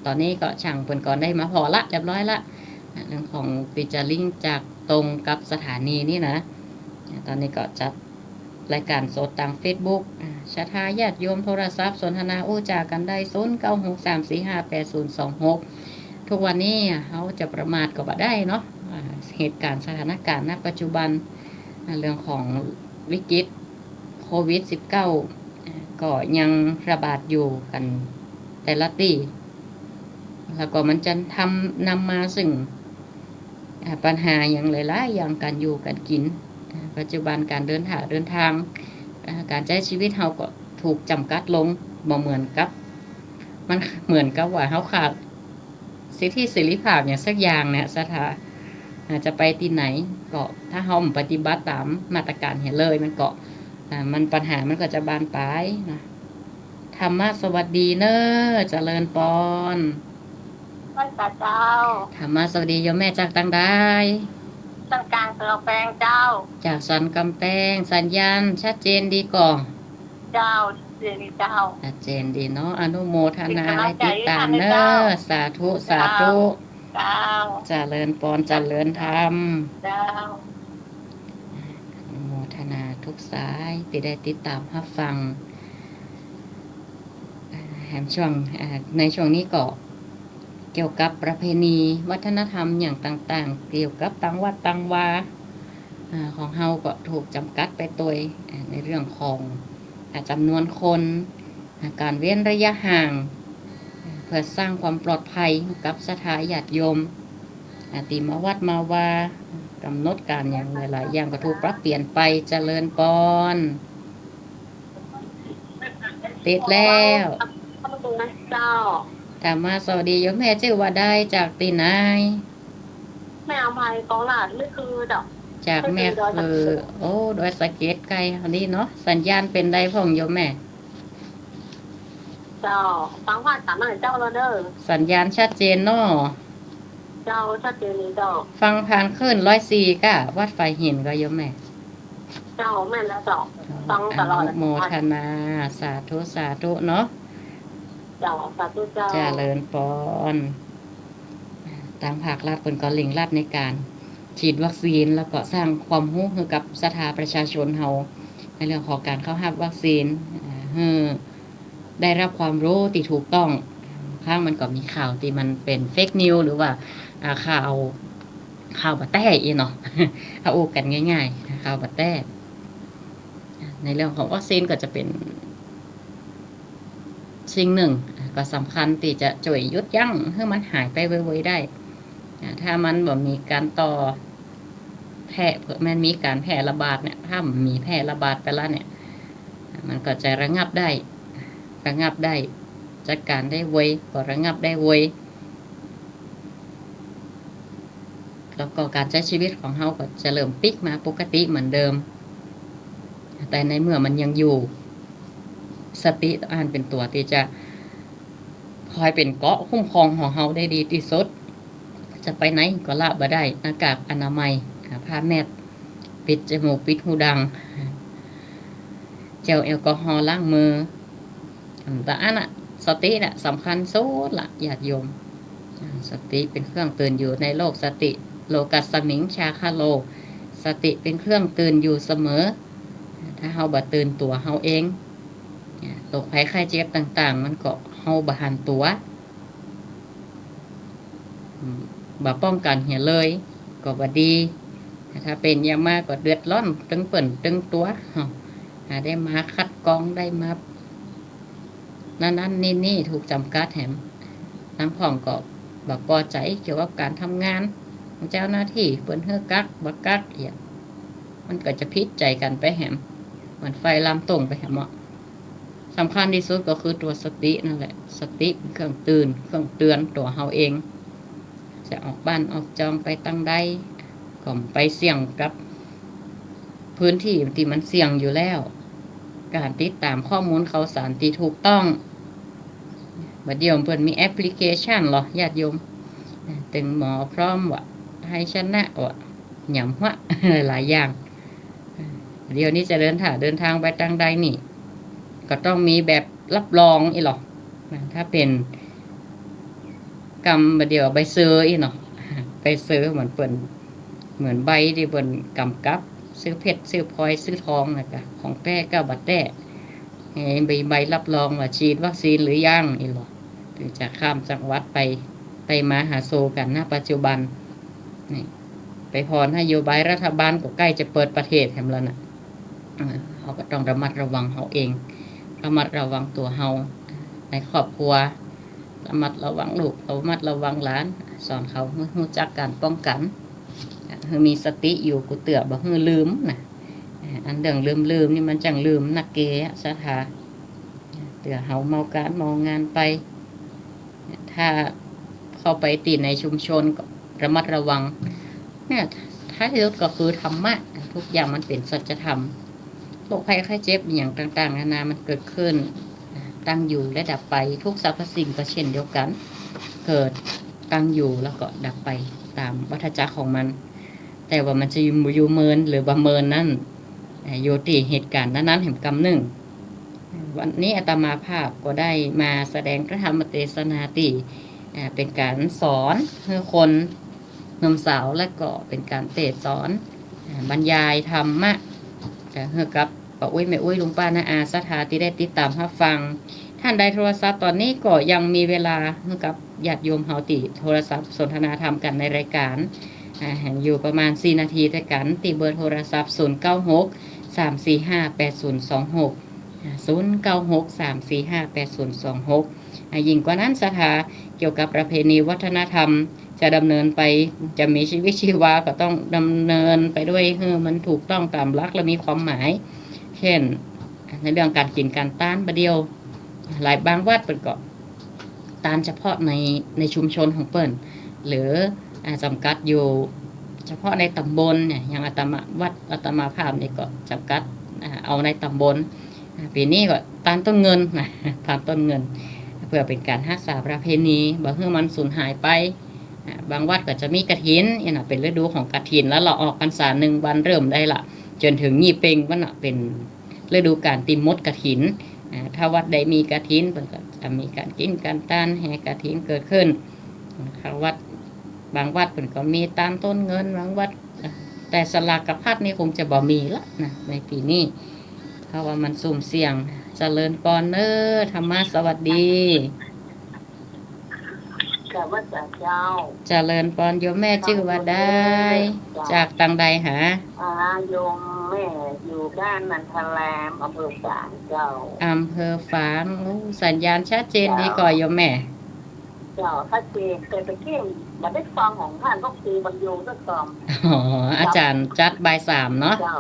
ต๋อนนี้ก็ช่างเปิ้นก็ได้มาผ่อละ เรียบร้อยละ อ่า เรื่องของตี้จะลิงก์จากตรงกับสถานีนี่นะ อ่า ต๋อนนี้ก็จัด รายก๋านสดตางเฟซบุ๊ก อ่า ศรัทธาญาติโยมโทรศัพท์สนทนาอู้จ๋ากั๋นได้ ศูนย์เก้าหก สามสี่ห้า แปดศูนย์สองหก ทุกวันนี้เฮาจะประมาทก็บ่ได้เนาะ อ่า เหตุก๋ารณ์สถานก๋ารณ์ ณ ปัจจุบัน อ่า เรื่องของวิกฤตโควิด สิบเก้า อ่า ก็ยังระบาดอยู่กั๋นแต่ละตี้ แล้วก็มันจะทำ นำมาซึ่ง อ่า ปัญหาอย่างหลายๆ อย่าง ก๋านอยู่ก๋านกิ๋น อ่า ปัจจุบันก๋านเดินถ่าเดินตาง อ่า ก๋านใจ๊ชีวิตเฮาก็ถูกจ๋ำกัดลง บ่เหมือนกับ มันเหมือนกับว่าเฮาขาดสิทธิเสรีภาพอย่างสักอย่างเนี่ย ศรัทธา อ่า จะไปตี้ไหนก็ ถ้าเฮาบ่ปฏิบัติต๋ามมาตรก๋ารเหียเลย มันก็ อ่า มัน ปัญหามันก็จะบานปลายนะ ธรรมะสวัสดีเนาะ เจริญปอน ไหว้สาเจ้า ธรรมะสวัสดีโยมแม่จากตางใด สันก๋างสันก๋ำแปงเจ้า จากสันก๋ำแปง สัญญาณชัดเจนดีก่อ เจ้า ชัดเจนดีเจ้า ชัดเจนดีเนาะ อนุโมทนา เป๋นก๋ำลังใจ๋ ในติดต๋ามเนาะ เจ้า สาธุ สาธุ เจ้า เจ้า เจริญปอน เจริญธรรม เจ้า อนุโมทนาทุกสายตี้ได้ติดต๋ามฮับฟัง อ่า แหมช่วง อ่า ในช่วงนี้ก็เกี่ยวกับประเพณีวัฒนธรรมอย่างต่างๆ เกี่ยวกับตางวัดตางวา อ่า ของเฮาก็ถูกจ๋ำกัดไปตวย อ่า ในเรื่องของ อ่า จ๋ำนวนคน อ่า ก๋านเว้นระยะห่าง อ่า เปื้อสร้างความปลอดภัยกับศรัทธาญาติโยม อ่า ตี้มาวัดมาวา ก๋ำหนดก๋านอย่างหลายๆ อย่างก็ถูกปรับเปลี่ยนไป เจริญปอน ติดแล้ว เจ้า ธรรมะสวัสดีโยมแม่จื้อว่าใดจากตี้ไหน แม่อำไพ กองหลาด แม่คือเจ้า จากแม่คือ แม่คือดอยสะเก็ด โอ้ ดอยสะเก็ด ใก้เฮานี้เนาะ สัญญาณเป๋นใดพ่องโยมแม่ เจ้า ฟังผ่านสามหลังเจ้าแล้วเน่อ สัญญาณชัดเจนเนาะ เจ้า ชัดเจนเลยเจ้า ฟังผ่านคลื่นร้อยสี่ก้า วัดฝายหินก่อโยมแม่ เจ้า แม่นแล้วเจ้า ฟังตลอด อนุโมทนา สาธุ สาธุเนาะ เจ้า สาธุเจ้า เจริญปอน ตางภาครัฐเปิ้นก็เร่งรัดในก๋านฉีดวัคซีน แล้วก็สร้างความฮู้หื้อกับศรัทธาประชาชนเฮา ในเรื่องของก๋านเข้าฮับวัคซีน อ่า หื้อได้ฮับความฮู้ตี้ถูกต้อง ครั้งมันก็มีข่าวตี้มันเป๋นเฟกนิวส์ หรือว่า อ่า ข่าว ข่าวบ่แต๊อี้เนาะ เอาอู้กั๋นง่ายๆ ข่าวบ่แต๊ ในเรื่องของวัคซีนก็จะเป๋นสิ่งนึ่ง อ่า ก็สำคัญตี้จะจ้วยหยุดยั้งหื้อมันหายไปไวๆ ได้ อ่า ถ้ามันบ่มีก๋านต่อแพร่ มันมีก๋านแพร่ระบาดเนี่ย ถ้ามันมีแพร่ระบาดไปแล้วเนี่ย มันก็จะระงับได้ ระงับได้ จัดก๋านได้ไว ก็ระงับได้ไว แล้วก็ก๋านใจ๊ชีวิตของเฮาก็จะเริ่มปิ๊กมาปกติเหมือนเดิม แต่ในเมื่อมันยังอยู่ สติอันเป๋นตั๋วตี้จะคอยเป๋นเกราะคุ้มครองของเฮาได้ดีตี้สุด จะไปไหนก็ละบ่ได้ หน้ากากอนามัย อ่า ผ้าแมสปิดจมูกปิดฮูดัง เจลแอลกอฮอล์ล้างมือ อืม แต่อันน่ะ สติน่ะสำคัญสุดละ ญาติโยม อ่า สติเป๋นเครื่องเตือนอยู่ในโลก สติ โลกัสมิง จาคะโล สติเป๋นเครื่องเตือนอยู่เสมอ ถ้าเฮาบ่ตื่นตั๋วเฮาเอง อ่า โรคภัยไข้เจ็บต่างๆ มันก็เฮาบ่หันตั๋ว อืม บ่ป้องกั๋นเหียเลย ก็บ่ดี ถ้าเป๋นอย่างมาก็เดือดร้อนตึงเปิ้นตึงตั๋ว หาได้มาคัดกรอง ได้มา นั่นๆ นี่ๆ ถูกจำกัดแหม ลางพ่องก็บ่ปอใจ๋เกี่ยวกับก๋านทำงาน เจ้าหน้าตี้เปิ้นหื้อกัก บ่กัก เหีย มันก็จะผิดใจ๋กั๋นไปแหม เหมือนไฟลามต้งไปแหมเนาะ สำคัญตี้สุดก็คือตั๋วสตินั่นแหละ สติเป๋นเครื่องตื่น เครื่องเตือนตั๋วเฮาเอง จะออกบ้านออกจองไปตางใด ก็ไปเสี่ยงกับพื้นตี้ตี้มันเสี่ยงอยู่แล้ว ก๋านติดต๋ามข้อมูลข่าวสารตี้ถูกต้อง บ่าเดี่ยวเปิ้นมีแอปพลิเคชันเหรอ ญาติโยม ตึงหมอพร้อมวะ ไทยชนะวะ หยำฮวะ หลายๆ อย่าง เดี๋ยวนี้จะเดินถ่า เดินทางไปตางใดนี่ ก็ต้องมีแบบรับรองอี้หรอ ถ้าเป๋นกำบ่าเดี่ยวใบเซอร์อี้เนาะ ใบเซอร์เหมือนเปิ้น เหมือนใบตี้เปิ้นก๋ำกับ ซื้อเพชร ซื้อพลอย ซื้อทองน่ะกะ ของแต๊ก้าบ่าแต๊ เอ่อ มีใบรับรองว่าฉีดวัคซีนหรือยังอี้หรอ ตึงจะข้ามจังหวัดไป ไปมาหาสู่กั๋น ณ ปัจจุบัน นี่ ไปผ่อนนโยบายรัฐบาลก็ใก้จะเปิดประเทศแหมแล้วน่ะ อ่า เฮาก็ต้องระมัดระวังเฮาเอง ระมัดระวังตั๋วเฮา ในครอบครัว ระมัดระวังลูก ระมัดระวังหลาน สอนเขาหื้อฮู้จักก๋านป้องกั๋น อ่า หื้อมีสติอยู่กู้เตื้อ บ่หื้อลืมน่ะ อ่า อันเรื่องลืมๆ นี่มันจั่งลืมนักเกอะ ศรัทธา เตื้อเฮาเมากานเมางานไป ถ้าเข้าไปตี้ในชุมชนก็ระมัดระวัง เนี่ย ท้ายสุดก็คือธรรมะ ทุกอย่างมันเป๋นสัจธรรม โรคภัยไข้เจ็บอะหยังต่างๆ นานามันเกิดขึ้น ตั้งอยู่และดับไป ทุกสรรพสิ่งก็เช่นเดียวกั๋น เกิด ตั้งอยู่แล้วก็ดับไปต๋ามวัฏจักรของมัน แต่ว่ามันจะอยู่ อยู่เมินหรือบ่เมินนั้น อ่า อยู่ตี้เหตุก๋ารณ์นั้นๆ แหมกำนึ่ง วันนี้อาตมาภาพก็ได้มาแสดงพระธรรมเตสนาตี้ อ่า เป๋นก๋านสอนหื้อคนหนุ่มสาว และก็เป๋นก๋านเตสน์สอน อ่า บรรยายธรรมะ อ่า หื้อกับป้าอุ๊ยแม่อุ๊ย ลุงป้าน้าอาศรัทธาตี้ได้ติดต๋ามฮับฟัง ท่านใดโทรศัพท์ต๋อนนี้ก็ยังมีเวลาหื้อกับญาติโยมเฮาตี้โทรศัพท์สนทนาธรรมกั๋นในรายก๋าร อ่า แหมอยู่ประมาณสี่นาทีตวยกั๋น ตี้เบอร์โทรศัพท์ ศูนย์เก้าหก สามสี่ห้า แปดศูนย์สองหก อ่า ศูนย์เก้าหก สามสี่ห้า แปดศูนย์สองหก อ่า ยิ่งกว่านั้นศรัทธาเกี่ยวกับประเพณีวัฒนธรรมจะดำเนินไป จะมีชีวิตชีวาก็ต้องดำเนินไปด้วยหื้อมันถูกต้องต๋ามหลักและมีความหมาย เช่น ในเรื่องก๋านกิ๋นก๋านตาน บ่าเดี่ยว หลายบางวัดเปิ้นก็ตานเฉพาะใน ในชุมชนของเปิ้น หรือ อ่า จ๋ำกัดอยู่เฉพาะในต๋ำบลเนี่ย อย่างอาตมา วัดอาตมาภาพนี่ก็จ๋ำกัด อ่า เอาในต๋ำบล อ่า ปี๋นี้ก็ตานต้นเงินนะ ตานต้นเงิน เปื้อเป๋นก๋านฮักษาประเพณี บ่หื้อมันสูญหายไป อ่า บางวัดก็จะมีกฐิน เนี่ยนะ เป๋นฤดูของกฐินแล้ว เฮาออกพรรษาหนึ่งวันเริ่มได้ละ จ๋นเถิงยี่เป็ง มันน่ะ เป๋นฤดูก๋านตี้หมดกฐิน อ่า ถ้าวัดใดมีกฐิน เปิ้นก็จะมีก๋านกิ๋นก๋านตาน แห่กฐินเกิดขึ้น อ่า วัด บางวัดเปิ้นก็มีตานต้นเงิน บางวัด แต่สลากพัดนี่คงจะบ่มีละนะ ในปี๋นี้ เพราะว่ามันซุ่มเสี่ยง เจริญปอนเน้อ ธรรมะสวัสดี กราบไหว้สาเจ้า เจริญปอน โยมแม่จื้อว่าใด เจ้า จากตางใดหา อ่า โยมแม่อยู่บ้านนันทาราม อำเภอฝางเจ้า อำเภอฝาง โอ้ สัญญาณชัดเจนดีก่อ เจ้า โยมแม่ เจ้า ชัดเจน แต่ตะกี้บ่ได้ฟังของต้านพระครูบรรยงสักต๋อน อ๋อ อาจ๋ารย์จัดบ่ายสามเนาะ เจ้า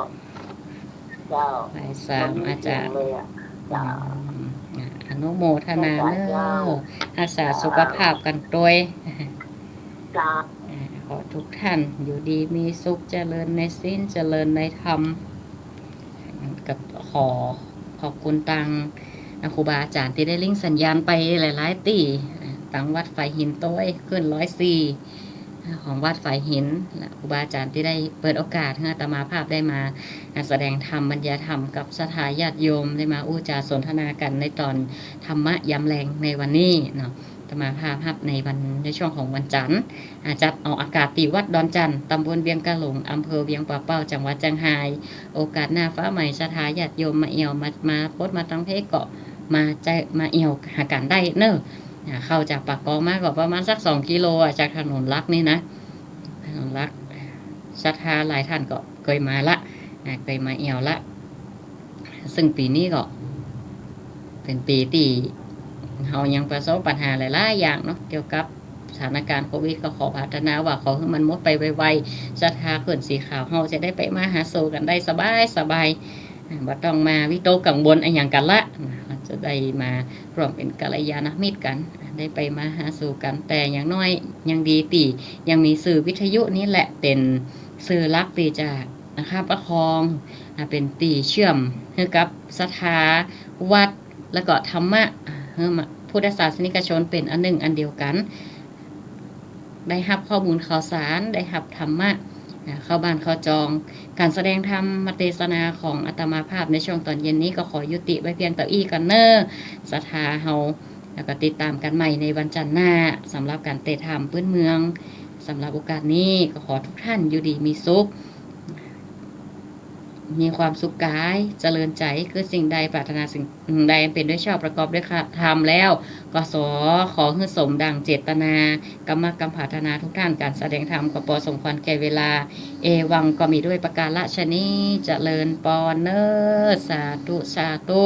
เจ้า บ่ายสาม บ่มีเสียงเลยอะ อาจ๋ารย์ เจ้า อืม อ่ะ อนุโมทนาเน้อ เจ้า ฮักษาสุขภาพกั๋นตวย เจ้า อ่า ขอทุกท่านอยู่ดีมีสุข เจริญในศีล เจริญในธรรม ก็ขอขอบคุณตาง อ่า ครูบาอาจ๋ารย์ตี้ได้ลิงก์สัญญาณไปหลายๆ ตี้ อ่า ตางวัดฝายหินตวย ขึ้นร้อยสี่ อ่า ของวัดฝายหิน และครูบาอาจ๋ารย์ตี้ได้เปิดโอกาสหื้ออาตมาภาพได้มา อ่า แสดงธรรม บรรยายธรรมกับศรัทธาญาติโยม ได้มาอู้จ๋าสนทนากั๋นในต๋อนธรรมะยามแลงในวันนี้เนาะ อาตมาภาพฮับในวัน ในช่วงของวันจันทร์ อ่า จัดออกอากาศตี้วัดดอนจันทน์ ต๋ำบลเวียงกาหลง อำเภอเวียงป่าเป้า จังหวัดเจียงฮาย โอกาสหน้าฟ้าใหม่ ศรัทธาญาติโยมมาแอ่ว มา มาปดมาตังเพก็มาใจ๊ มาแอ่วหากั๋นได้เน้อ อ่า เข้าจากป่ากองมาก็ประมาณสักสองกิโลอ่ะ จากถนนหลักนี่นะ ถนนหลัก ศรัทธาหลายท่านก็เกยมาละ อ่า เกยมาแอ่วละ ซึ่งปี๋นี้ก็เป๋นปี๋ตี้เฮายังประสบปัญหาหลายๆ อย่างเนาะ เกี่ยวกับสถานการณ์โควิด ก็ขอปรารถนาว่าขอหื้อมันหมดไปไวๆ ศรัทธาเขื่อนสีขาวเฮาจะได้ไปมาหาสู่กั๋นได้สบายๆ อ่า บ่ต้องมาวิตกกังวลอะหยังกั๋นละ อ่า จะได้มาร่วมเป๋นกัลยาณมิตรกั๋น อ่า ได้ไปมาหาสู่กั๋น แต่อย่างน้อยยังดีตี้ยังมีสื่อวิทยุนี่แหละเป๋นสื่อหลักตี้จะ นะคะ ประคอง อ่า เป๋นตี้เชื่อมหื้อกับศรัทธาวัด แล้วก็ธรรมะ อ่า หื้อมา พุทธศาสนิกชนเป๋นอันหนึ่งอันเดียวกั๋น ได้ฮับข้อมูลข่าวสาร ได้ฮับธรรมะ อ่า เข้าบ้านเข้าจอง ก๋านแสดงธรรมเทศนาของอาตมาภาพในช่วงต๋อนเย็นนี้ก็ขอยุติไว้เพียงเต้าอี้ก่อนเน้อ ศรัทธาเฮา แล้วก็ติดต๋ามกั๋นใหม่ในวันจันทร์หน้า สำหรับก๋านเตะธรรมปื๊นเมือง สำหรับโอกาสนี้ก็ขอทุกท่านอยู่ดีมีสุข มีความสุขก๋าย เจริญใจ๋ คือสิ่งใดปรารถนาสิ่งใดอันเป๋นด้วยชอบประกอบด้วยธรรมแล้ว ก็ขอ ขอหื้อสมดั่งเจตนา กำมะกำปรารถนาทุกท่าน ก๋านแสดงธรรมก็ปอสมควรแก่เวลา เอวังก็มีด้วยประการฉะนี้ เจริญปอนเน้อ สาธุ สาธุ